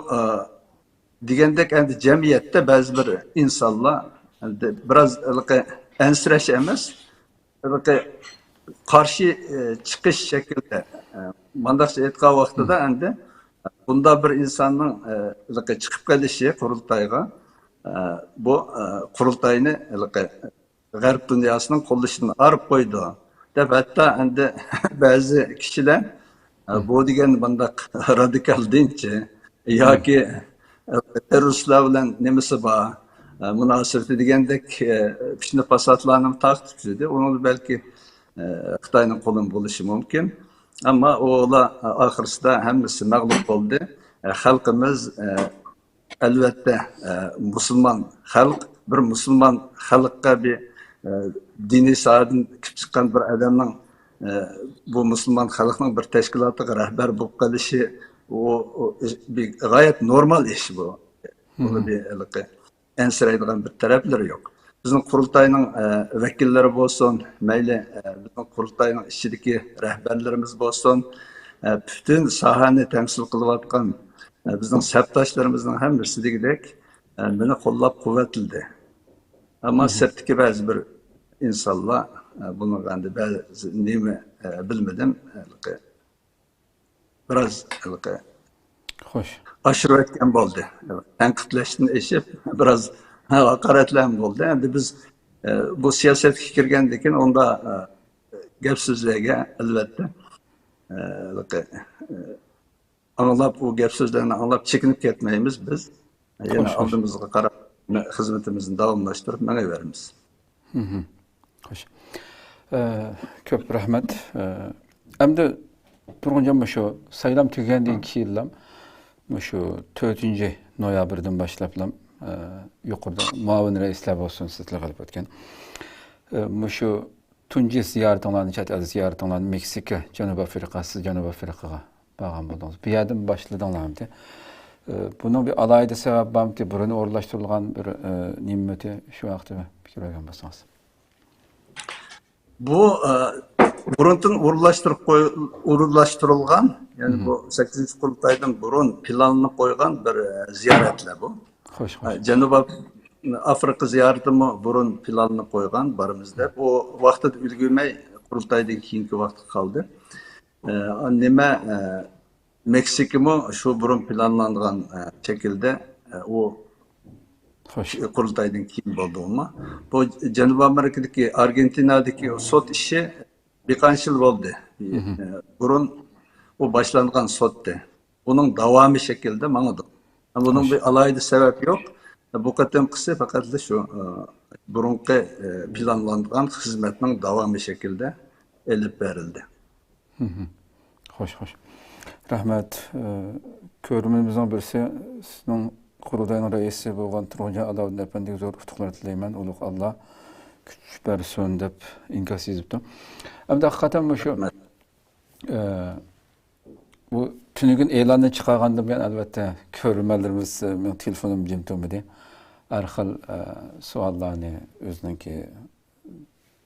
دېگەندەك، ئەمدى جەمئىيەتتە بەزى بىر ئىنسانلار ئەمدى بىراز ھېلىقى ئەنسىرەش ئەمەس، ھېلىقى قارشى چىقىش شەكلىدە، مانداقچە ئېيتقان ۋاقتىدا ئەمدى بۇنداق بىر ئىنساننىڭ ھېلىقى چىقىپ قېلىشى قۇرۇلتايغا، بۇ قۇرۇلتاينى ھېلىقى غەرب دۇنياسىنىڭ قوللىشىدىن ئايرىپ قويىدۇ دەپ، ھەتتا ئەمدى بەزى كىشىلەر، ئە، بۇ دېگەن مۇنداق رادىكال دىنچى ياكى، ئە، تېررورىستلار بىلەن نېمىسى بار، ئە، مۇناسىۋىتى دېگەندەك، ئە، پىتنە-پاساتلارنى تارقىتىپ يۈردى. ئۇنىڭدا بەلكى، ئە، خىتاينىڭ قولىمۇ بولۇشى مۇمكىن. ئەمما ئۇلار، ئە، ئاخىرسىدا ھەممىسى مەغلۇپ بولدى. ئە، خەلقىمىز، ئە، ئەلۋەتتە، ئە، مۇسۇلمان خەلق، بىر مۇسۇلمان خەلققە بىر، ئە، دىنىي ساھەدىن كېلىپ چىققان بىر ئادەمنىڭ، ئە، بۇ مۇسۇلمان خەلقنىڭ بىر تەشكىلاتىغا رەھبەر بولۇپ قېلىشى، ئۇ، ئۇ بىر غايەت نورمال ئىش بۇ. بۇنى بىر ھېلىقى ئەنسىرەيدىغان بىر تەرەپلىرى يوق. بىزنىڭ قۇرۇلتاينىڭ، ئە، ۋەكىللىرى بولسۇن، مەيلى، ئە، بىزنىڭ قۇرۇلتاينىڭ ئىچىدىكى رەھبەرلىرىمىز بولسۇن، ئە، پۈتۈن ساھەنى تەمسىل قىلىۋاتقان، ئە، بىزنىڭ سەپداشلىرىمىزنىڭ ھەممىسى دېگۈدەك، ئە، مېنى قوللاپ قۇۋۋەتلىدى. ئەمما سىرتتىكى بەزى بىر ئىنسانلار، ئە، بۇنىڭغا ئەمدى بەزى نېمە، ئە، بىلمىدىم، ھېلىقى بىراز ھېلىقى خوش. ئاشۇرۇۋەتكەن بولدى. تەنقىدلەشتىن ئېشىپ، بىراز ھاقارەتلەرمۇ بولدى. ئەمدى بىز، ئە، بۇ سىياسەتكە كىرگەندىن كېيىن ئۇنداق، ئە، گەپ سۆزلەرگە، ئەلۋەتتە، ئە، ھېلىقى، ئە، ئاڭلاپ، ئۇ گەپ سۆزلەرنى ئاڭلاپ چېكىنىپ كەتمەيمىز بىز. يەنە خوش، خوش. ئالدىمىزغا قاراپ خىزمىتىمىزنى داۋاملاشتۇرۇپ مېڭىۋېرىمىز. خوش. ئە، كۆپ رەھمەت. ئە، ئەمدى تۇرغۇنجان مۇشۇ سايلام تۈگىگەندىن كېيىنلا مۇشۇ تۆتىنچى نويابىردىن باشلاپلا، ئە، يۇقىرىدا مۇئاۋىن رەئىسلەر بولسۇن، سىزلەر قىلىپ ئۆتكەن. ئە، مۇشۇ تۇنجى زىيارىتىڭلارنى، چەت ئەل زىيارىتىڭلارنى مېكسىكا، جەنۇبىي ئافرىقا، سىز جەنۇبىي ئافرىقىغا بارغان بولدىڭىز. بۇ يەردىن باشلىدىڭلارمىدى؟ ئە، بۇنىڭ بىر ئالاھىدە سەۋەبى بارمىدى؟ بۇرۇن ئورۇنلاشتۇرۇلغان بىر، ئە، نېمىمىدى؟ شۇ ھەقتە بىر پىكىر بەرگەن بولسىڭىز. بۇ، ئە، بۇرۇندىن ئورۇنلاشتۇرۇپ قوي-، ئورۇنلاشتۇرۇلغان، يەنى بۇ سەككىزىنچى قۇرۇلتايدىن بۇرۇن پىلانلىنىپ قويغان بىر، ئە، زىيارەتلەر بۇ. خوش، خوش. ئە، جەنۇبىي ئافرىقا زىيارىتىمۇ بۇرۇن پىلانلىنىپ قويغان، بارىمىز دەپ. ئۇ ۋاقتىدا ئۈلگۈرمەي، قۇرۇلتايدىن كېيىنكى ۋاقىتقا قالدى. ئە، نېمە، ئە، مېكسىكىمۇ شۇ بۇرۇن پىلانلانغان، ئە، شەكىلدە، ئە، ئۇ خوش. قۇرۇلتايدىن كېيىن بولدى ئۇمۇ. بۇ جەنۇبىي ئامېرىكىدىكى، ئارگېنتىنادىكى سوت ئىشى بىر قانچە يىل بولدى. ئە، بۇرۇن ئۇ باشلانغان سوتتى. ئۇنىڭ داۋامى شەكلىدە ماڭىدۇ. بۇنىڭ بىر ئالاھىدە سەۋەب يوق. بۇ قېتىمقىسى پەقەتلا شۇ، ئە، بۇرۇنقى، ئە، پىلانلانغان خىزمەتنىڭ داۋامى شەكلىدە ئېلىپ بېرىلدى. خوش، خوش. رەھمەت. ئە، كۆرۈرمىنىمىزنىڭ بىرسى سىزنىڭ قۇرۇلتاينىڭ رەئىسى بولغان تۇرغۇنجان ئالاۋۇدۇن ئەپەندىگە زور ئۇتۇقلار تىلەيمەن، ئۇلۇغ ئاللا كۈچ بەرسۇن دەپ ئىنكاس يېزىپتۇ. ئەمدى ھەقىقەتەن مۇشۇ رەھمەت. ئە، بۇ تۈنۈگۈن ئېلاننى چىقارغاندىن بۇيان، ئەلۋەتتە، كۆرۈرمەنلىرىمىز، ئە، مېنىڭ تېلېفونۇم جىم تۇرمىدى. ھەر خىل، ئە، سوئاللارنى، ئۆزىنىڭكى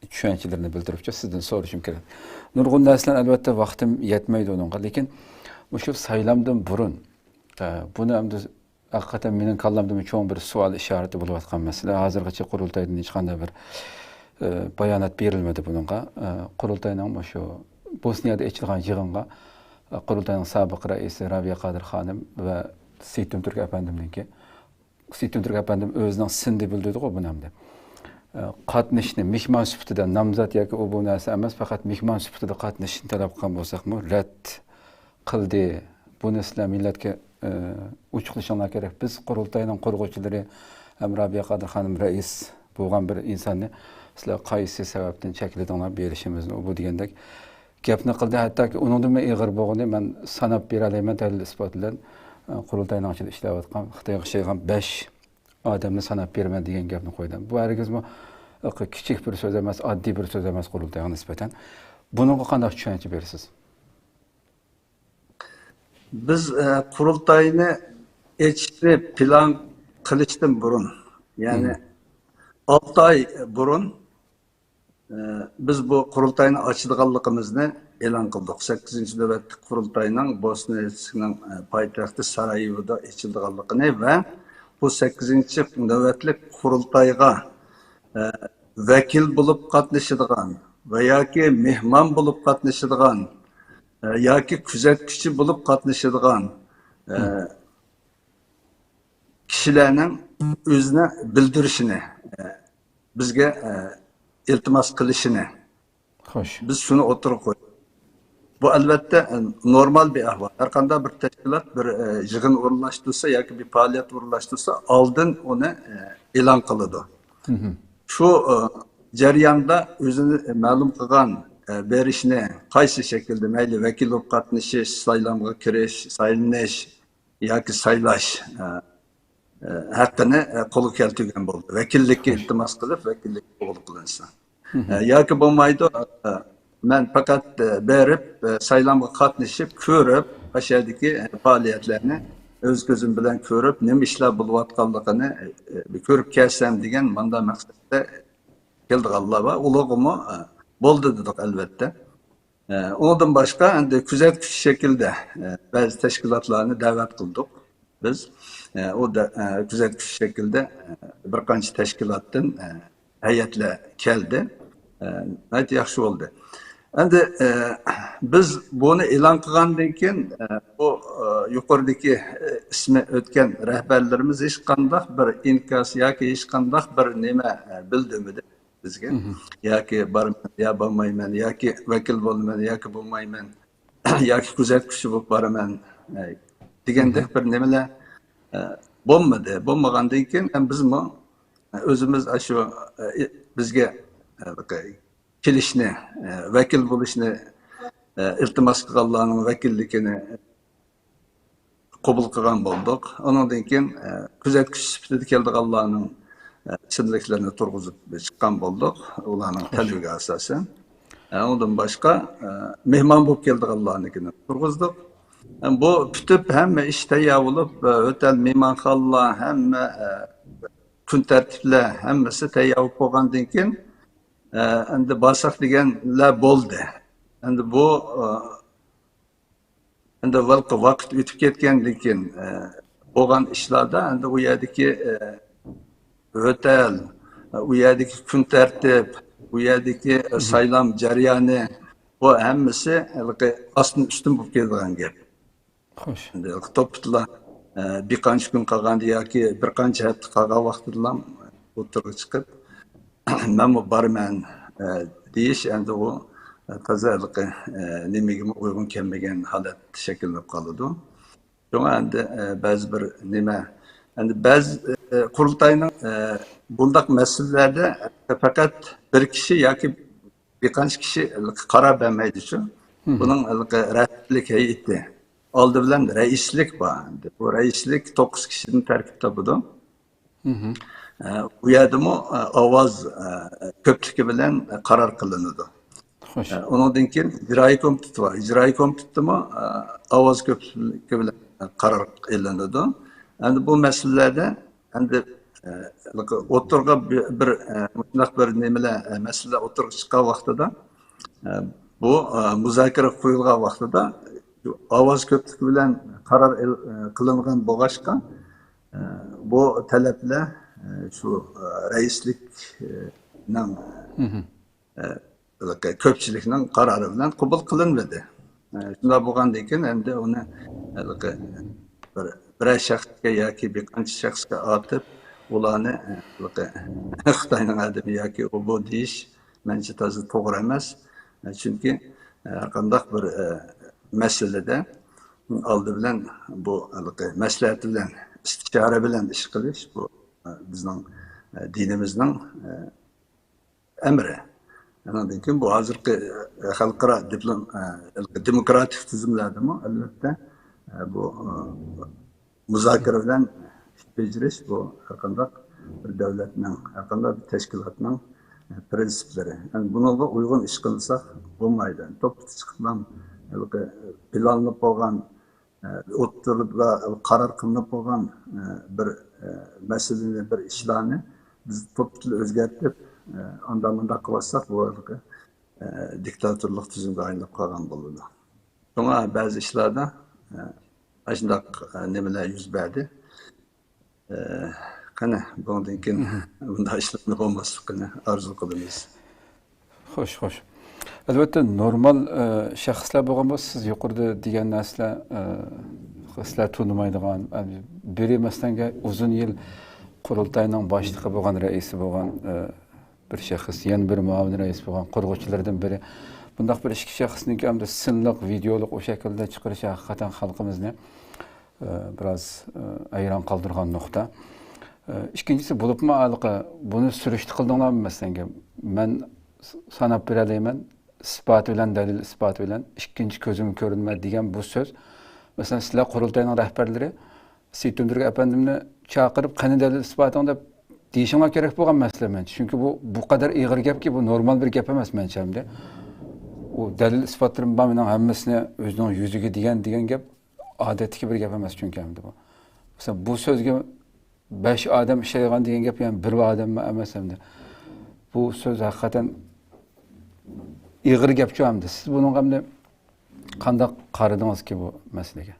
چۈشەنچىلىرىنى بىلدۈرۈپچۇ، سىزدىن سورىشىم كېرەك. نۇرغۇن نەرسىلەر، ئەلۋەتتە، ۋاقتىم يەتمەيدۇ ئۇنىڭغا، لېكىن مۇشۇ سايلامدىن بۇرۇن، ئە، بۇنى ئەمدى ھەقىقەتەن مېنىڭ كاللامدىمۇ چوڭ بىر سوئال ئىشارىتى بولۇۋاتقان مەسىلە. ھازىرغىچە قۇرۇلتايدىن ھېچقانداق بىر، ئە، بايانات بېرىلمىدى بۇنىڭغا. ئە، قۇرۇلتاينىڭ مۇشۇ بوسنىيەدە ئېچىلغان يىغىنغا، ئە، قۇرۇلتاينىڭ سابىق رەئىسى رابىيە قادىر خانىم ۋە سېيىتتىن تۈرك ئەپەندىمنىڭكى، سېيىتتىن تۈرك ئەپەندىم ئۆزىنىڭ سىنىدە بىلدۈردىغۇ بۇنى ئەمدى. ئە، قاتنىشىشنى مېھمان سۈپىتىدە، نامزات ياكى ئۇ بۇ نەرسە ئەمەس، پەقەت مېھمان سۈپىتىدە قاتنىشىشنى تەلەپ قىلغان بولساقمۇ، رەت قىلدى. بۇنى سىلەر مىللەتكە، ئە، ئوچۇقلىشىڭلار كېرەك. بىز قۇرۇلتاينىڭ قۇرغۇچىلىرى ھەم رابىيە قادىر خانىم رەئىس بولغان بىر ئىنساننى سىلەر قايسى سەۋەبتىن چەكلىدىڭلار، بېرىشىمىزنى، ئۇ بۇ دېگەندەك گەپنى قىلدى. ھەتتاكى ئۇنىڭدىنمۇ ئېغىر بولغىنى، مەن ساناپ بېرەلەيمەن دەلىل-ئىسپات بىلەن، ئە، قۇرۇلتاينىڭ ئىچىدە ئىشلەۋاتقان خىتايغا ئىشەيدىغان بەش ئادەمنى ساناپ بېرىمەن دېگەن گەپنى قويدى. بۇ ھەرگىزمۇ، ئە، كىچىك بىر سۆز ئەمەس، ئاددىي بىر سۆز ئەمەس قۇرۇلتايغا نىسبەتەن. بۇنىڭغا قانداق چۈشەنچە بېرىسىز؟ بىز، ئە، قۇرۇلتاينى ئېچىشنى پىلان قىلىشتىن بۇرۇن، يەنى ئالتە ئاي بۇرۇن، ئە، بىز بۇ قۇرۇلتاينى ئاچىدىغانلىقىمىزنى ئېلان قىلدۇق. سەككىزىنچى نۆۋەتلىك قۇرۇلتاينىڭ بوسنىيە ھېرتسېگنىڭ، ئە، پايتەختى سارايېۋودا ئېچىلىدىغانلىقىنى ۋە بۇ سەككىزىنچى نۆۋەتلىك قۇرۇلتايغا، ئە، ۋەكىل بولۇپ قاتنىشىدىغان ۋە ياكى مېھمان بولۇپ قاتنىشىدىغان، ئە، ياكى كۆزەتكۈچى بولۇپ قاتنىشىدىغان، ئە، كىشىلەرنىڭ ئۆزىنى بىلدۈرۈشىنى، ئە، بىزگە، ئە، ئىلتىماس قىلىشىنى، خوش. بىز شۇنى ئوتتۇرىغا قويدۇق. بۇ، ئەلۋەتتە، ئە، نورمال بىر ئەھۋال. ھەر قانداق بىر تەشكىلات بىر، ئە، يىغىن ئورۇنلاشتۇرسا ياكى بىر پائالىيەت ئورۇنلاشتۇرسا، ئالدىن ئۇنى، ئە، ئېلان قىلىدۇ. شۇ، ئە، جەرياندا ئۆزىنى مەلۇم قىلغان، ئە، بېرىشنى قايسى شەكىلدە، مەيلى ۋەكىل بولۇپ قاتنىشىش، سايلامغا كىرىش، سايلىنىش، ياكى سايلاش، ئە، ئە، ھەققىنى، ئە، قولغا كەلتۈرگەن بولدى. ۋەكىللىككە ئىلتىماس قىلىپ، ۋەكىللىككە قوبۇل قىلىنسا. ئە، ياكى بولمايدۇ، ئە، مەن پەقەت، ئە، بېرىپ، ئە، سايلامغا قاتنىشىپ، كۆرۈپ، ئاشۇ يەردىكى، ئە، پائالىيەتلەرنى ئۆز كۆزۈم بىلەن كۆرۈپ، نېمە ئىشلار بولۇۋاتقانلىقىنى، ئە، ئە، بىر كۆرۈپ كەلسەم دېگەن ماندا مەقسەتتە كېلىدىغانلار بار. ئۇلارغىمۇ، ئە، بولدى دېدۇق، ئەلۋەتتە. ئە، ئۇنىڭدىن باشقا، ئەمدى كۆزەتكۈچى شەكىلدە، ئە، بەزى تەشكىلاتلارنى دەۋەت قىلدۇق بىز. ئە، ئۇ دە-، ئە، كۆزەتكۈچى شەكىلدە، ئە، بىر قانچە تەشكىلاتتىن، ئە، ھەيئەتلەر كەلدى. ئە، ناھايىتى ياخشى بولدى. ئەمدى، ئە، بىز بۇنى ئېلان قىلغاندىن كېيىن، ئە، بۇ، ئە، يۇقىرىدىكى، ئە، ئىسمى ئۆتكەن رەھبەرلىرىمىز ھېچقانداق بىر ئىنكاس ياكى ھېچقانداق بىر نېمە، ئە، بىلدۈرمىدى بىزگە. ياكى بارىمەن، يا بارمايمەن، ياكى ۋەكىل بولىمەن، ياكى بولمايمەن، ياكى كۆزەتكۈچى بولۇپ بارىمەن، ئە، دېگەندەك بىر نېمىلەر، ئە، بولمىدى. بولمىغاندىن كېيىن ھەم بىزمۇ، ئە، ئۆزىمىز ئاشۇ، ئە، بىزگە، ئە، كېلىشنى، ئە، ۋەكىل بولۇشنى، ئە، ئىلتىماس قىلغانلارنىڭ ۋەكىللىكىنى قوبۇل قىلغان بولدۇق. ئۇنىڭدىن كېيىن، ئە، كۆزەتكۈچى سۈپىتىدە كېلىدىغانلارنىڭ، ئە، ئىسىملىكلىرىنى تۇرغۇزۇپ چىققان بولدۇق، ئۇلارنىڭ تەلىپىگە ئاساسەن. ئە، ئۇندىن باشقا، ئە، مېھمان بولۇپ كېلىدىغانلارنىڭكىنى تۇرغۇزدۇق. ئە، بۇ پۈتۈپ ھەممە ئىش تەييار بولۇپ، ئە، ئۆتەل، مېھمانخانىلار، ھەممە، ئە، كۈن تەرتىپلەر ھەممىسى تەييار بولۇپ بولغاندىن كېيىن، ئە، ئەمدى بارساق دېگەنلەر بولدى. ئەمدى بۇ، ئە، ئەمدى ۋاقىت ئۆتۈپ كەتكەندىن كېيىن، ئە، بولغان ئىشلاردا ئەمدى ئۇ يەردىكى، ئە، ئۆتەل، ئۇ يەردىكى كۈن تەرتىپ، ئۇ يەردىكى، ئە، سايلام جەريانى، بۇ ھەممىسى ھېلىقى ئاستىن ئۈستۈن بولۇپ كېلىدىغان گەپ. خوش. ئەمدى توپىتىلا، ئە، بىر قانچە كۈن قالغاندا ياكى بىر قانچە ھەپتە قالغان ۋاقتىدىلا ئوتتۇرىغا چىقىپ، مەنمۇ بارىمەن، ئە، دېيىش، ئەمدى ئۇ، ئە، تازا ھېلىقى، ئە، نېمىگىمۇ ئۇيغۇن كەلمىگەن ھالەت شەكىللىنىپ قالىدۇ. شۇڭا ئەمدى، ئە، بەزى بىر نېمە، ئەمدى بەزى، ئە، قۇرۇلتاينىڭ، ئە، بۇنداق مەسىلىلەردە پەقەت بىر كىشى ياكى بىر قانچە كىشى قارار بەرمەيدىچۇ. بۇنىڭ ھېلىقى رەھبەرلىك ھەيئىتى. ئالدى بىلەن رەئىسلىك بار. ئەمدى بۇ رەئىسلىك توققۇز كىشىدىن تەركىب تاپىدۇ. ئە، ئۇ يەردىمۇ، ئە، ئاۋاز، ئە، كۆپلۈكى بىلەن قارار قىلىنىدۇ. ئۇنىڭدىن كېيىن ئىجرائىي كومىتېت بار. ئىجرائىي كومىتېتتىمۇ ئاۋاز كۆپلۈكى بىلەن قارار ئېلىنىدۇ. ئەمدى بۇ مەسىلىلەردە ئەمدى ئوتتۇرىغا بىر مۇشۇنداق بىر نېمىلەر، مەسىلىلەر ئوتتۇرىغا چىققان ۋاقتىدا، بۇ مۇزاكىرە قويۇلغان ۋاقتىدا ئاۋاز كۆپلۈكى بىلەن قارار قىلىنغان بولغاچقا، بۇ تەلەپلەر شۇ رەئىسلىكنىڭ كۆپچىلىكنىڭ قارارى بىلەن قوبۇل قىلىنمىدى. شۇنداق بولغاندىن كېيىن ئەمدى ئۇنى بىر، بىرەر شەخسكە ياكى بىر قانچە شەخسكە ئاتىپ، ئۇلارنى خىتاينىڭ ئادىمى ياكى ئۇ بۇ دېيىش مەنچە تازا توغرا ئەمەس. چۈنكى ھەرقانداق بىر مەسىلىدە ئالدى بىلەن بۇ مەسلىھەت بىلەن، ئىستىشارە بىلەن ئىش قىلىش، بۇ بىزنىڭ دىنىمىزنىڭ ئەمرى. ئاندىن كېيىن بۇ ھازىرقى خەلقئارا دىپلوم-، دېموكراتىك تۈزۈملەردىمۇ، ئەلۋەتتە، بۇ مۇزاكىرە بىلەن ئىش بېجىرىش، بۇ ھەرقانداق بىر دۆلەتنىڭ، ھەرقانداق بىر تەشكىلاتنىڭ پىرىنسىپلىرى. يەنى بۇنىڭغا ئۇيغۇن ئىش قىلساق بولمايدۇ. توپتا چىقىپلا ھېلىقى پىلانلىنىپ بولغان ئوتتۇرىدا قارار قىلىنىپ بولغان بىر مەسىلىنى، بىر ئىشلارنى بىز توپتىلا ئۆزگەرتىپ، ئانداق مۇنداق قىلىۋاتساق، بۇ دىكتاتورلۇق تۈزۈمگە ئايلىنىپ قالغان بولىدۇ. شۇڭا بەزى ئىشلاردا ئاشۇنداق نېمىلەر يۈز بەردى. قېنى، بۇنىڭدىن كېيىن بۇنداق ئىشلارنى بولماسلىقىنى ئارزۇ قىلىمىز. خوش، خوش. ئەلۋەتتە، نورمال شەخسلەر بولغان بولسا، سىز يۇقىرىدا دېگەن نەرسىلەر سىلەر تونۇمايدىغان، بىرى مەسىلەنگە ئۇزۇن يىل قۇرۇلتاينىڭ باشلىقى بولغان، رەئىسى بولغان بىر شەخس، يەنە بىرى مۇئاۋىن رەئىس بولغان، قۇرغۇچىلاردىن بىرى. بۇنداق بىر ئىككى شەخسنىڭكى ئەمدى سىنلىق ۋىدېئولۇق ئۇ شەكىلدە چىقىرىشى ھەقىقەتەن خەلقىمىزنى بىراز ھەيران قالدۇرغان نۇقتا. ئىككىنچىسى، بولۇپمۇ ھېلىقى بۇنى سۈرۈشتە قىلدىڭلارمۇ؟ مەسىلەنگە، مەن ساناپ بېرەلەيمەن، ئىسپاتى بىلەن، دەلىل ئىسپاتى بىلەن، ئىككىنچى كۆزۈمگە كۆرۈنمە دېگەن بۇ سۆز، مەسىلەن، سىلەر قۇرۇلتاينىڭ رەھبەرلىرى سېيىت تۇندۇرگۈل ئەپەندىمنى چاقىرىپ، قېنى دەلىل ئىسپاتىڭ دەپ دېيىشىڭلار كېرەك بولغان مەسىلە مەنچە. چۈنكى بۇ، بۇ قەدەر ئېغىر گەپكى، بۇ نورمال بىر گەپ ئەمەس مەنچە ئەمدى. ئۇ دەلىل ئىسپاتلىرىم بار مېنىڭ ھەممىسىنى ئۆزىنىڭ يۈزىگە دېگەن، دېگەن گەپ ئادەتتىكى بىر گەپ ئەمەس چۈنكى ئەمدى بۇ. مەسىلەن، بۇ سۆزگە بەش ئادەم ئىشلەيدىغان دېگەن گەپ، يەنى بىر ئادەممۇ ئەمەس ئەمدى. بۇ سۆز ھەقىقەتەن ئېغىر گەپچۇ ئەمدى. سىز بۇنىڭغا ئەمدى قانداق قارىدىڭىزكى بۇ مەسىلىگە؟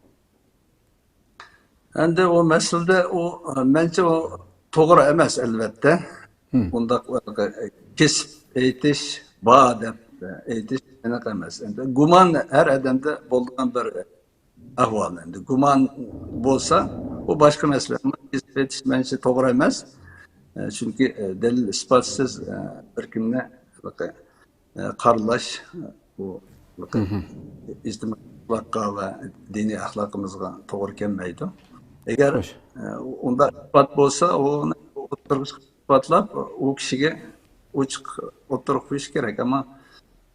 ئەمدى ئۇ مەسىلىدە ئۇ، مەنچە ئۇ توغرا ئەمەس، ئەلۋەتتە. ئۇنداق كېسىپ ئېيتىش، بار دەپ ئېيتىش ئېنىق ئەمەس. ئەمدى گۇمان ھەر ئادەمدە بولىدىغان بىر ئەھۋال. ئەمدى گۇمان بولسا، ئۇ باشقا مەسىلە. ئەمما كېسىپ ئېيتىش مەنچە توغرا ئەمەس. چۈنكى دەلىل ئىسپاتسىز بىر كىمنى قارىلاش، بۇ ئىجتىمائىي ئەخلاققا ۋە دىنىي ئەخلاقىمىزغا توغرا كەلمەيدۇ. ئەگەر ئۇنداق ئىسپات بولسا، ئۇنى ئوتتۇرىغا چىقىپ ئىسپاتلاپ، ئۇ كىشىگە ئوچۇق ئوتتۇرىغا قويۇش كېرەك. ئەمما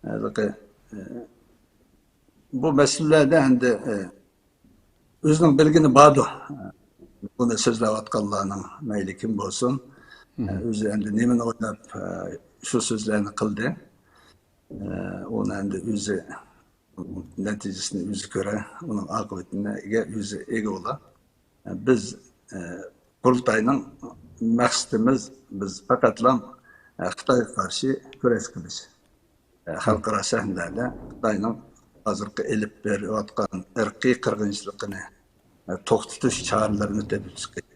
ھېلىقى بۇ مەسىلىلەردە ئەمدى ئۆزىنىڭ بىلگىنى باردۇ. بۇنى سۆزلەۋاتقانلارنىڭ مەيلى كىم بولسۇن، ئۆزى ئەمدى نېمىنى ئويلاپ شۇ سۆزلەرنى قىلدى. ئۇنى ئەمدى ئۆزى نەتىجىسىنى ئۆزى كۆرە، ئۇنىڭ ئاقىۋىتىگە ئۆزى ئىگە بولا. بىز قۇرۇلتاينىڭ مەقسىتىمىز، بىز پەقەتلا خىتايغا قارشى كۈرەش قىلىش. خەلقئارا سەھنىلەردە خىتاينىڭ ھازىرقى ئېلىپ بېرىۋاتقان ئىرقىي قىرغىنچىلىقىنى توختىتىش چارىلىرىنى تېپىپ چىقىش.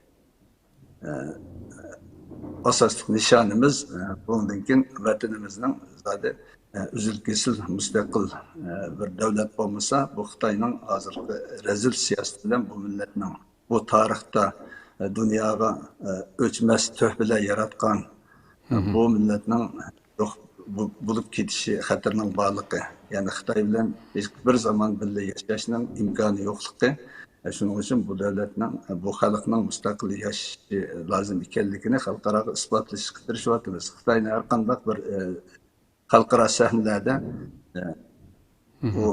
ئاساسلىق نىشانىمىز، بۇنىڭدىن كېيىن ۋەتىنىمىزنىڭ زادى ئۈزۈل-كېسىل مۇستەقىل بىر دۆلەت بولمىسا، بۇ خىتاينىڭ ھازىرقى رەزىل سىياسىتى بىلەن بۇ مىللەتنىڭ بۇ تارىختا دۇنياغا ئۆچمەس تۆھپىلەر ياراتقان بۇ مىللەتنىڭ يوق بولۇپ كېتىشى خەتىرىنىڭ بارلىقى، يەنى خىتاي بىلەن ھېچ بىر زامان بىللە ياشاشنىڭ ئىمكانى يوقلۇقى، شۇنىڭ ئۈچۈن بۇ دۆلەتنىڭ، بۇ خەلقنىڭ مۇستەقىل ياشىشى لازىم ئىكەنلىكىنى خەلقئاراغا ئىسپاتلىشىشقا تىرىشىۋاتىمىز. خىتاينى ھەر قانداق بىر خەلقئارا سەھنىلەردە ئۇ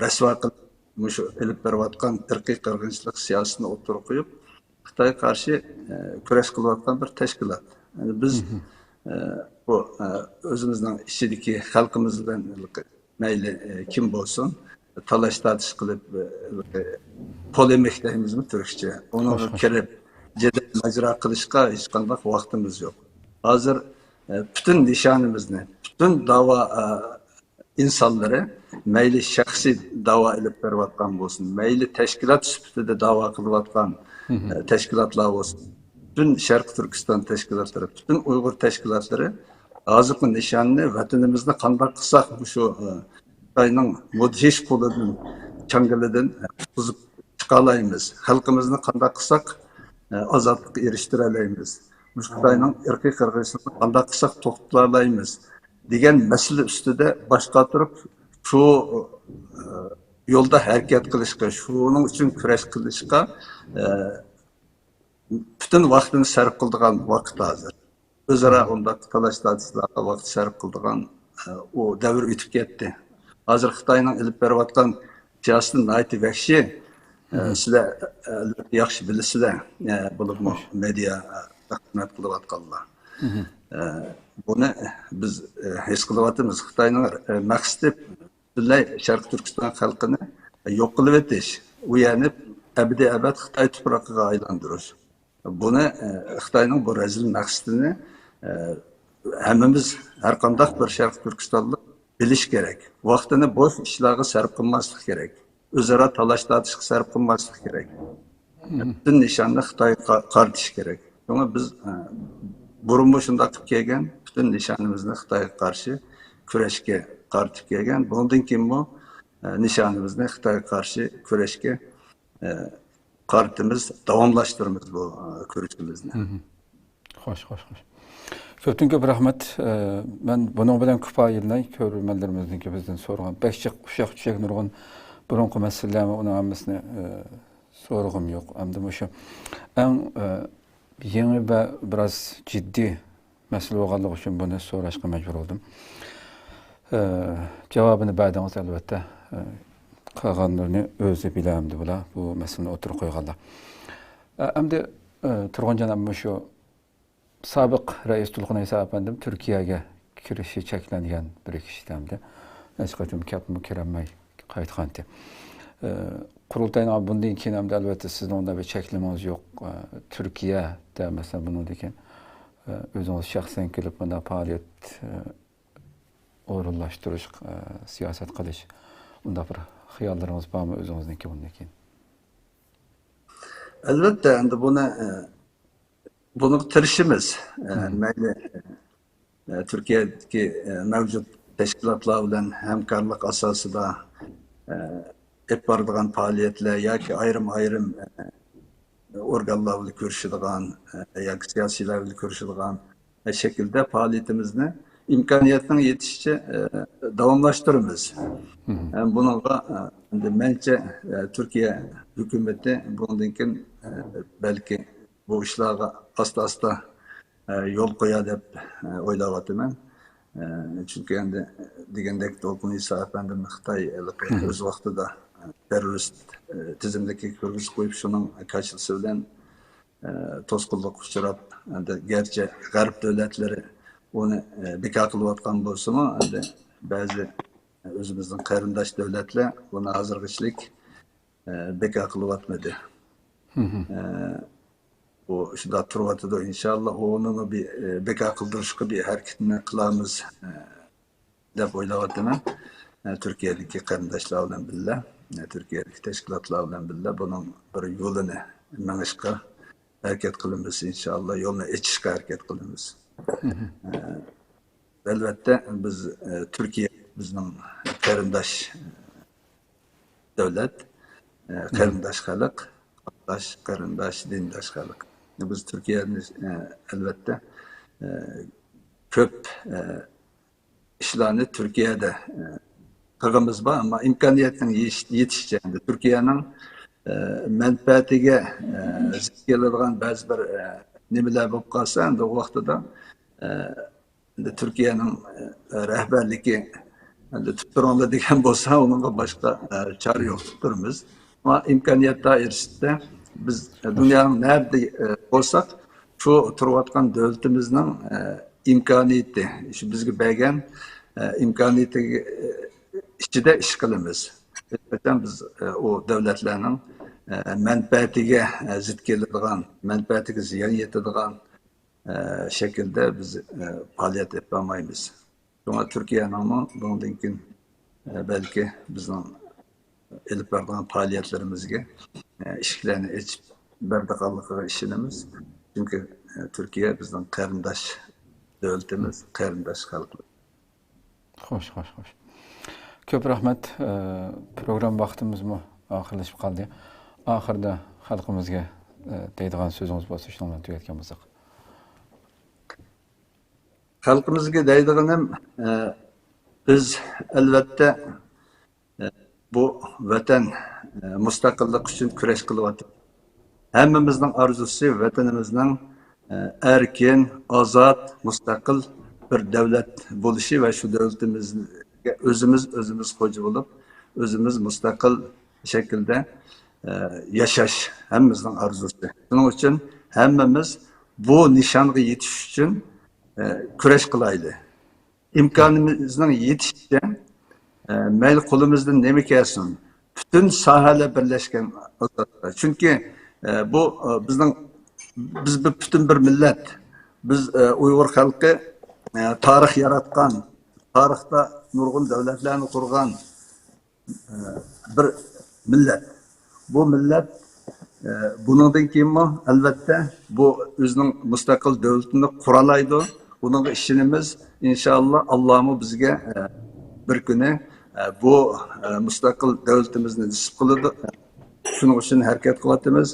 رەسۋا قىلىپ، مۇشۇ ئېلىپ بېرىۋاتقان ئىرقىي قىرغىنچىلىق سىياسىتىنى ئوتتۇرىغا قويۇپ، خىتايغا قارشى كۈرەش قىلىۋاتقان بىر تەشكىلات. يەنى بىز بۇ ئۆزىمىزنىڭ ئىچىدىكى خەلقىمىز بىلەن مەيلى، ئە، كىم بولسۇن، تالاش-تارتىش قىلىپ، ئە، پولېمىك دەيمىزمۇ تۈركچە؟ ئۇنىڭغا كىرىپ، جېدەل ماجىرا قىلىشقا ھېچقانداق ۋاقتىمىز يوق. ھازىر، ئە، پۈتۈن نىشانىمىزنى، پۈتۈن داۋا، ئە، ئىنسانلىرى، مەيلى شەخسىي داۋا ئېلىپ بېرىۋاتقان بولسۇن، مەيلى تەشكىلات سۈپىتىدە داۋا قىلىۋاتقان، ئە، تەشكىلاتلار بولسۇن، پۈتۈن شەرقىي تۈركىستان تەشكىلاتلىرى، پۈتۈن ئۇيغۇر تەشكىلاتلىرى ھازىرقى نىشاننى، ۋەتىنىمىزنى قانداق قىلساق مۇشۇ، ئە، خىتاينىڭ مۇدھىش قولىدىن، چاڭگىلىدىن، ئە، قۇتقۇزۇپ چىقالايمىز، خەلقىمىزنى قانداق قىلساق، ئە، ئازادلىققا ئېرىشتۈرەلەيمىز، مۇشۇ خىتاينىڭ ئىرقىي قىرغىنچىلىقىنى قانداق قىلساق توختىتالايمىز دېگەن مەسىلە ئۈستىدە باش قاتۇرۇپ، شۇ، ئە، يولدا ھەرىكەت قىلىشقا، شۇنىڭ ئۈچۈن كۈرەش قىلىشقا، ئە، پۈتۈن ۋاقتىنى سەرپ قىلىدىغان ۋاقىت ھازىر. ئۆزئارا ئۇنداق تالاش-تارتىشلارغا ۋاقىت سەرپ قىلىدىغان، ئە، ئۇ دەۋر ئۆتۈپ كەتتى. ھازىر خىتاينىڭ ئېلىپ بېرىۋاتقان سىياسىتى ناھايىتى ۋەھشىي. ئە، سىلەر، ئە، ئەلۋەتتە ياخشى بىلىسىلەر، ئە، بولۇپمۇ مېدىيا، ئە، خىزمەت قىلىۋاتقانلار. ئە، بۇنى بىز، ئە، ھېس قىلىۋاتىمىز. خىتاينىڭ، ئە، مەقسىتى پۈتۈنلەي شەرقىي تۈركىستان خەلقىنى يوق قىلىۋېتىش، ئۇ يەرنى ئەبەدىي ئەبەد خىتاي تۇپرىقىغا ئايلاندۇرۇش. بۇنى، ئە، خىتاينىڭ بۇ رەزىل مەقسىتىنى، ئە، ھەممىمىز، ھەر قانداق بىر شەرقىي تۈركىستانلىق بىلىش كېرەك. ۋاقتىنى بوش ئىشلارغا سەرپ قىلماسلىق كېرەك. ئۆزئارا تالاش-تارتىشقا سەرپ قىلماسلىق كېرەك. پۈتۈن نىشاننى خىتايغا قا-، قارىتىش كېرەك. شۇڭا بىز، ئە، بۇرۇنمۇ شۇنداق قىلىپ كەلگەن، پۈتۈن نىشانىمىزنى خىتايغا قارشى كۈرەشكە قارىتىپ كەلگەن. بۇنىڭدىن كېيىنمۇ، ئە، نىشانىمىزنى خىتايغا قارشى كۈرەشكە، ئە، قارىتىمىز، داۋاملاشتۇرىمىز بۇ، ئە، كۈرىشىمىزنى. خوش، خوش، خوش. كۆپتىن كۆپ رەھمەت. ئە، مەن بۇنىڭ بىلەن كۇپايىلىناي، كۆرۈرمەنلىرىمىزنىڭكى بىزدىن سورىغان بەك جىق ئۇششاق-چۈششەك نۇرغۇن بۇرۇنقى مەسىلىلەرمۇ، ئۇنىڭ ھەممىسىنى، ئە، سورىغۇم يوق. ئەمدى مۇشۇ ئەڭ، ئە، يېڭى ۋە بىراز جىددىي مەسىلە بولغانلىقى ئۈچۈن بۇنى سوراشقا مەجبۇر بولدۇم. ئە، جاۋابىنى بەردىڭىز، ئەلۋەتتە. ئە، قالغانلىرىنى ئۆزى بىلەمدى بۇلار، بۇ مەسىلىنى ئوتتۇرىغا قويغانلار. ئە، ئەمدى، ئە، تۇرغۇن جاناب، مۇشۇ سابىق رەئىس تۇلغۇن ئەيسا ئەپەندىم تۈركىيەگە كىرىشى چەكلەنگەن بىر كىشى ئەمدى. ھېچقاچان كەپمۇ كىرەلمەي قايتقانتى. ئە، قۇرۇلتاينىڭ بۇندىن كېيىن ئەمدى ئەلۋەتتە سىزنىڭ ئۇنداق بىر چەكلىمىڭىز يوق. ئە، تۈركىيەدە مەسىلەن بۇنىڭدىن كېيىن، ئە، ئۆزىڭىز شەخسەن كېلىپ بۇنداق پائالىيەت، ئە، ئورۇنلاشتۇرۇش، ئە، سىياسەت قىلىش، ئۇنداق بىر خىياللىرىڭىز بارمۇ ئۆزىڭىزنىڭكى بۇندىن كېيىن؟ ئەلۋەتتە، ئەمدى بۇنى، ئە، بۇنىڭغا تىرىشىمىز. ئە، مەيلى، ئە، تۈركىيەدىكى، ئە، مەۋجۇت تەشكىلاتلار بىلەن ھەمكارلىق ئاساسىدا، ئە، ئېلىپ بارىدىغان پائالىيەتلەر ياكى ئايرىم-ئايرىم، ئە، ئورگانلار بىلەن كۆرۈشىدىغان، ئە، ياكى سىياسىيلار بىلەن كۆرۈشىدىغان، ئە، شەكىلدە پائالىيىتىمىزنى ئىمكانىيەتنىڭ يېتىشىچە، ئە، داۋاملاشتۇرىمىز. ئە، بۇنىڭغا، ئە، ئەمدى مەنچە، ئە، تۈركىيە ھۆكۈمىتى بۇنىڭدىن كېيىن، ئە، بەلكى بۇ ئىشلارغا ئاستا-ئاستا، ئە، يول قويار دەپ، ئە، ئويلاۋاتىمەن. ئە، چۈنكى ئەمدى دېگەندەك دولقۇن ئىسا ئەپەندىمنى خىتاي ھېلىقى ئۆز ۋاقتىدا، ئە، تېررورىست، ئە، تىزىملىكىگە كىرگۈزۈپ قويۇپ، شۇنىڭ كاشىلىسى بىلەن، ئە، توسقۇنلۇققا ئۇچراپ، ئەمدى گەرچە غەرب دۆلەتلىرى ئۇنى، ئە، بىكار قىلىۋاتقان بولسىمۇ، ئەمدى بەزى ئۆزىمىزنىڭ قېرىنداش دۆلەتلەر ئۇنى ھازىرغىچىلىك، ئە، بىكار قىلىۋاتمىدى. ئە، ئۇ شۇنداق تۇرۇۋاتىدۇ. ئىنشاللا ئۇنىمۇ بىر، ئە، بىكار قىلدۇرۇشقا بىر ھەرىكىتىنى قىلارمىز، ئە، دەپ ئويلاۋاتىمەن. ئە، تۈركىيەدىكى قېرىنداشلار بىلەن بىللە، ئە، تۈركىيەدىكى تەشكىلاتلار بىلەن بىللە بۇنىڭ بىر يولىنى مېڭىشقا ھەرىكەت قىلىمىز، ئىنشاللا يولنى ئېچىشقا ھەرىكەت قىلىمىز. ئە، ئەلۋەتتە بىز، ئە، تۈركىيە بىزنىڭ قېرىنداش دۆلەت، ئە، قېرىنداش خەلق، ئاتاش، قېرىنداش، دىنداش خەلق. بىز تۈركىيەنى، ئە، ئەلۋەتتە، ئە، كۆپ، ئە، ئىشلارنى تۈركىيەدە، ئە، قىلغىنىمىز بار، ئەمما ئىمكانىيەتنىڭ يېتىش-، يېتىشىچە، ئەمدى تۈركىيەنىڭ، ئە، مەنپەئەتىگە، ئە، زىت كېلىدىغان بەزى بىر، ئە، نېمىلەر بولۇپ قالسا، ئەمدى ئۇ ۋاقتىدا، ئە، ئەمدى تۈركىيەنىڭ، ئە، رەھبەرلىكى، ئەمدى تۇتۇپ تۇرۇڭلار دېگەن بولسا، ئۇنىڭغا باشقا، ئە، چارە يوق، تۇتۇپ تۇرىمىز. ئەمما ئىمكانىيەت دائىرىسىدە بىز، ئە، دۇنيانىڭ نەدە، ئە، بولساق، شۇ تۇرۇۋاتقان دۆلىتىمىزنىڭ، ئە، ئىمكانىيىتى، شۇ بىزگە بەرگەن، ئە، ئىمكانىيىتىگە، ئە، ئىچىدە ئىش قىلىمىز. ھېچقاچان بىز ئۇ دۆلەتلەرنىڭ مەنپەئەتىگە زىت كېلىدىغان، مەنپەئەتىگە زىيان يېتىدىغان شەكىلدە بىز پائالىيەت ئېلىپ بارمايمىز. شۇڭا تۈركىيەنىڭمۇ بۇنىڭدىن كېيىن بەلكى بىزنىڭ ئېلىپ بارىدىغان پائالىيەتلىرىمىزگە ئىشىكلەرنى ئېچىپ بېرىدىغانلىقىغا ئىشىنىمىز. چۈنكى تۈركىيە بىزنىڭ قېرىنداش دۆلىتىمىز، قېرىنداش خەلقىمىز. خوش، خوش، خوش. كۆپ رەھمەت. ئە، پروگرامما ۋاقتىمىزمۇ ئاخىرلىشىپ قالدى. ئاخىرىدا خەلقىمىزگە، ئە، دەيدىغان سۆزىڭىز بولسا، شۇنىڭ بىلەن تۈگەتكەن بولساق. خەلقىمىزگە دەيدىغىنىم، ئە، بىز ئەلۋەتتە، ئە، بۇ ۋەتەن، ئە، مۇستەقىللىق ئۈچۈن كۈرەش قىلىۋاتىمىز. ھەممىمىزنىڭ ئارزۇسى ۋەتىنىمىزنىڭ، ئە، ئەركىن، ئازاد، مۇستەقىل بىر دۆلەت بولۇشى ۋە شۇ دۆلىتىمىزگە ئۆزىمىز، ئۆزىمىز خوجا بولۇپ، ئۆزىمىز مۇستەقىل شەكىلدە، ئە، ياشاش ھەممىمىزنىڭ ئارزۇسى. شۇنىڭ ئۈچۈن ھەممىمىز بۇ نىشانغا يېتىش ئۈچۈن، ئە، كۈرەش قىلايلى. ئىمكانىمىزنىڭ يېتىشىچە، ئە، مەيلى قولىمىزدىن نېمە كەلسۇن، پۈتۈن ساھەلەر بىرلەشكەن ئاساستا. چۈنكى، ئە، بۇ، ئە، بىزنىڭ، بىز بىر پۈتۈن بىر مىللەت. بىز، ئە، ئۇيغۇر خەلقى، ئە، تارىخ ياراتقان، تارىختا نۇرغۇن دۆلەتلەرنى قۇرغان، ئە، بىر مىللەت. بۇ مىللەت، ئە، بۇنىڭدىن كېيىنمۇ، ئەلۋەتتە، بۇ ئۆزىنىڭ مۇستەقىل دۆلىتىنى قۇرالايدۇ. بۇنىڭغا ئىشىنىمىز. ئىنشائاللا، ئاللامۇ بىزگە، ئە، بىر كۈنى، ئە، بۇ، ئە، مۇستەقىل دۆلىتىمىزنى نېسىپ قىلىدۇ. شۇنىڭ ئۈچۈن ھەرىكەت قىلىۋاتىمىز.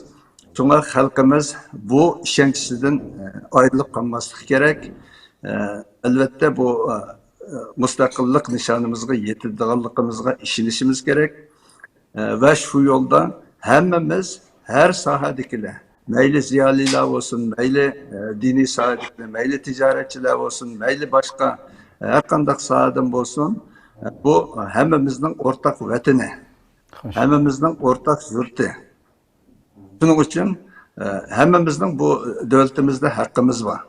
شۇڭا خەلقىمىز بۇ ئىشەنچىسىدىن، ئە، ئايرىلىپ قالماسلىقى كېرەك. ئە، ئەلۋەتتە، بۇ، ئە، مۇستەقىللىق نىشانىمىزغا يېتىدىغانلىقىمىزغا ئىشىنىشىمىز كېرەك. ئە، ۋە شۇ يولدا ھەممىمىز، ھەر ساھەدىكىلەر، مەيلى زىيالىيلار بولسۇن، مەيلى، ئە، دىنىي ساھەدىكىلەر، مەيلى تىجارەتچىلەر بولسۇن، مەيلى باشقا ھەر قانداق ساھەدىن بولسۇن، ئە، بۇ ھەممىمىزنىڭ ئورتاق ۋەتىنى، ھەممىمىزنىڭ ئورتاق يۇرتى. شۇنىڭ ئۈچۈن، ئە، ھەممىمىزنىڭ بۇ دۆلىتىمىزدە ھەققىمىز بار.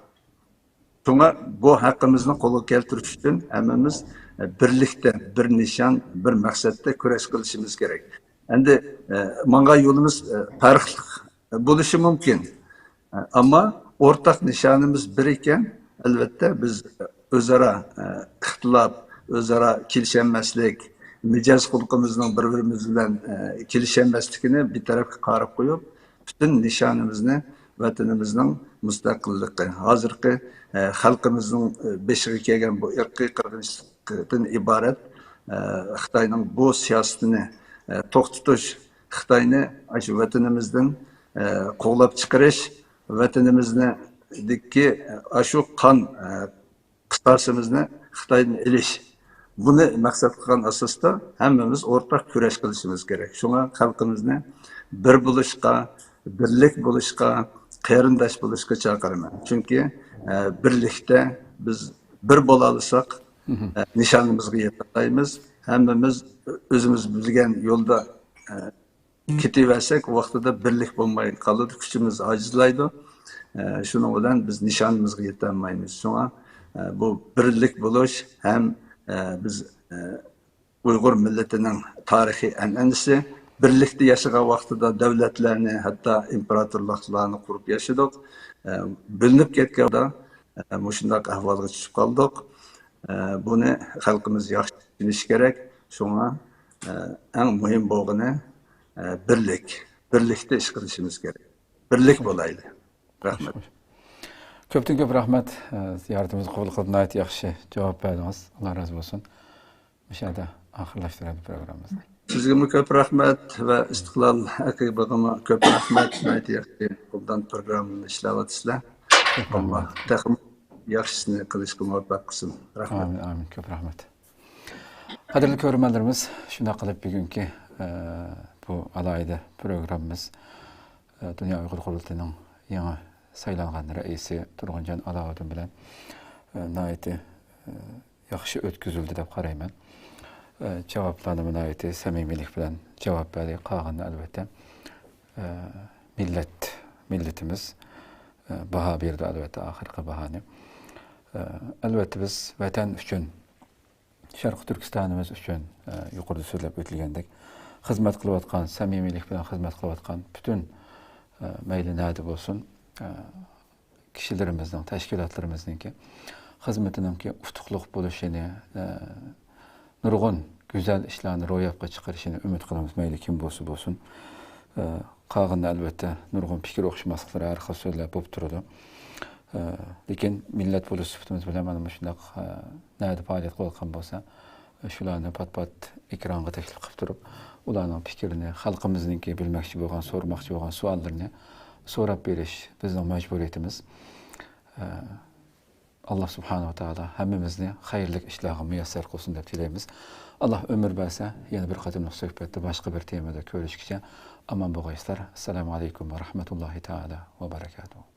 شۇڭا بۇ ھەققىمىزنى قولغا كەلتۈرۈش ئۈچۈن ھەممىمىز، ئە، بىرلىكتە، بىر نىشان، بىر مەقسەتتە كۈرەش قىلىشىمىز كېرەك. ئەمدى، ئە، ماڭغان يولىمىز، ئە، پەرقلىق بولۇشى مۇمكىن. ئە، ئەمما ئورتاق نىشانىمىز بىر ئىكەن، ئەلۋەتتە بىز ئۆزئارا، ئە، ئىختىلاپ، ئۆزئارا كېلىشەلمەسلىك، مىجەز خۇلقىمىزنىڭ بىر-بىرىمىز بىلەن، ئە، كېلىشەلمەسلىكىنى بىر تەرەپكە قايرىپ قويۇپ، پۈتۈن نىشانىمىزنى ۋەتىنىمىزنىڭ مۇستەقىللىقى، ھازىرقى، ئە، خەلقىمىزنىڭ، ئە، بېشىغا كەلگەن بۇ ئىرقىي قىرغىنچىلىقتىن ئىبارەت، ئە، خىتاينىڭ بۇ سىياسىتىنى، ئە، توختىتىش، خىتاينى ئاشۇ ۋەتىنىمىزدىن، ئە، قوغلاپ چىقىرىش، ۋەتىنىمىزنىڭدىكى ئاشۇ قان، ئە، قىساسىمىزنى خىتايدىن ئېلىش. بۇنى مەقسەت قىلغان ئاساستا ھەممىمىز ئورتاق كۈرەش قىلىشىمىز كېرەك. شۇڭا خەلقىمىزنى بىر بولۇشقا، بىرلىك بولۇشقا، قېرىنداش بولۇشقا چاقىرىمەن. چۈنكى، ئە، بىرلىكتە بىز بىر بولالىساق، ئە، نىشانىمىزغا يېتەلەيمىز. ھەممىمىز ئۆزىمىز بىلگەن يولدا، ئە، كېتىۋەرسەك، ۋاقتىدا بىرلىك بولماي قالىدۇ، كۈچىمىز ئاجىزلايدۇ. ئە، شۇنىڭ بىلەن بىز نىشانىمىزغا يېتەلمەيمىز. شۇڭا، ئە، بۇ بىرلىك بولۇش ھەم، ئە، بىز، ئە، ئۇيغۇر مىللىتىنىڭ تارىخىي ئەنئەنىسى، بىرلىكتە ياشىغان ۋاقتىدا دۆلەتلەرنى، ھەتتا ئىمپېراتورلۇقلارنى قۇرۇپ ياشىدۇق. ئە، بۆلۈنۈپ كەتكەندە، ئە، مۇشۇنداق ئەھۋالغا چۈشۈپ قالدۇق. ئە، بۇنى خەلقىمىز ياخشى چۈشىنىشى كېرەك. شۇڭا، ئە، ئەڭ مۇھىم بولغىنى، ئە، بىرلىك. بىرلىكتە ئىش قىلىشىمىز كېرەك. بىرلىك بولايلى. رەھمەت. كۆپتىن كۆپ رەھمەت. ئە، زىيارىتىمىزنى قوبۇل قىلىپ، ناھايىتى ياخشى جاۋاب بەردىڭىز. ئاللا رازى بولسۇن. مۇشۇ يەردە ئاخىرلاشتۇرىمىز پروگراممىمىزنى. سىزگىمۇ كۆپ رەھمەت ۋە ئىستىقلال ئەكىبىغىمۇ كۆپ رەھمەت. ناھايىتى ياخشى، ئوبدان پروگراممىنى ئىشلەۋاتىسىلەر. ئاللا تېخىمۇ ياخشىسىنى قىلىشقا مۇۋەپپەق قىلسۇن. رەھمەت. ئامىن، ئامىن. كۆپ رەھمەت. قەدىرلىك كۆرۈرمەنلىرىمىز، شۇنداق قىلىپ بۈگۈنكى، ئە، بۇ ئالاھىدە پروگراممىمىز، ئە، دۇنيا ئۇيغۇر قۇرۇلتىيىنىڭ يېڭى سايلانغان رەئىسى تۇرغۇنجان ئالاۋۇدۇن بىلەن، ئە، ناھايىتى، ئە، ياخشى ئۆتكۈزۈلدى دەپ قارايمەن. ئە، جاۋابلارنىمۇ ناھايىتى سەمىمىيلىك بىلەن جاۋاب بەردى. قالغىنىنى ئەلۋەتتە، ئە، مىللەت، مىللىتىمىز، ئە، باھا بېرىدۇ ئەلۋەتتە ئاخىرقى باھانى. ئە، ئەلۋەتتە بىز ۋەتەن ئۈچۈن شەرقىي تۈركىستانىمىز ئۈچۈن، ئە، يۇقىرىدا سۆزلەپ ئۆتۈلگەندەك، خىزمەت قىلىۋاتقان، سەمىمىيلىك بىلەن خىزمەت قىلىۋاتقان پۈتۈن، ئە، مەيلى نەدە بولسۇن، ئە، كىشىلىرىمىزنىڭ، تەشكىلاتلىرىمىزنىڭكى خىزمىتىنىڭكى ئۇتۇقلۇق بولۇشىنى، ئە، نۇرغۇن گۈزەل ئىشلارنى روياپقا چىقىرىشىنى ئۈمىد قىلىمىز، مەيلى كىم بولسا بولسۇن. ئە، قالغىنىدا، ئەلۋەتتە، نۇرغۇن پىكىر ئوخشىماسلىقلىرى، ھەر خىل سۆزلەر بولۇپ تۇرىدۇ. ئە، لېكىن مىللەت بولۇش سۈپىتىمىز بىلەن مانا مۇشۇنداق، ئە، نەدە پائالىيەت قىلىۋاتقان بولسا، شۇلارنى پات-پات ئېكرانغا تەكلىپ قىلىپ تۇرۇپ، ئۇلارنىڭ پىكرىنى، خەلقىمىزنىڭكى بىلمەكچى بولغان، سورىماقچى بولغان سوئاللىرىنى سوراپ بېرىش بىزنىڭ مەجبۇرىيىتىمىز. ئە، ئاللا سۇبھانەھۇ ۋە تائالا ھەممىمىزنى خەيرلىك ئىشلارغا مۇيەسسەر قىلسۇن دەپ تىلەيمىز. ئاللا ئۆمۈر بەرسە، يەنە بىر قېتىملىق سۆھبەتتە باشقا بىر تېمىدا كۆرۈشكىچە ئامان بولغايسىلەر. ئەسسالامۇ ئەلەيكۇم ۋە رەھمەتۇللاھى تائالا ۋە بەرەكاتۇھۇ.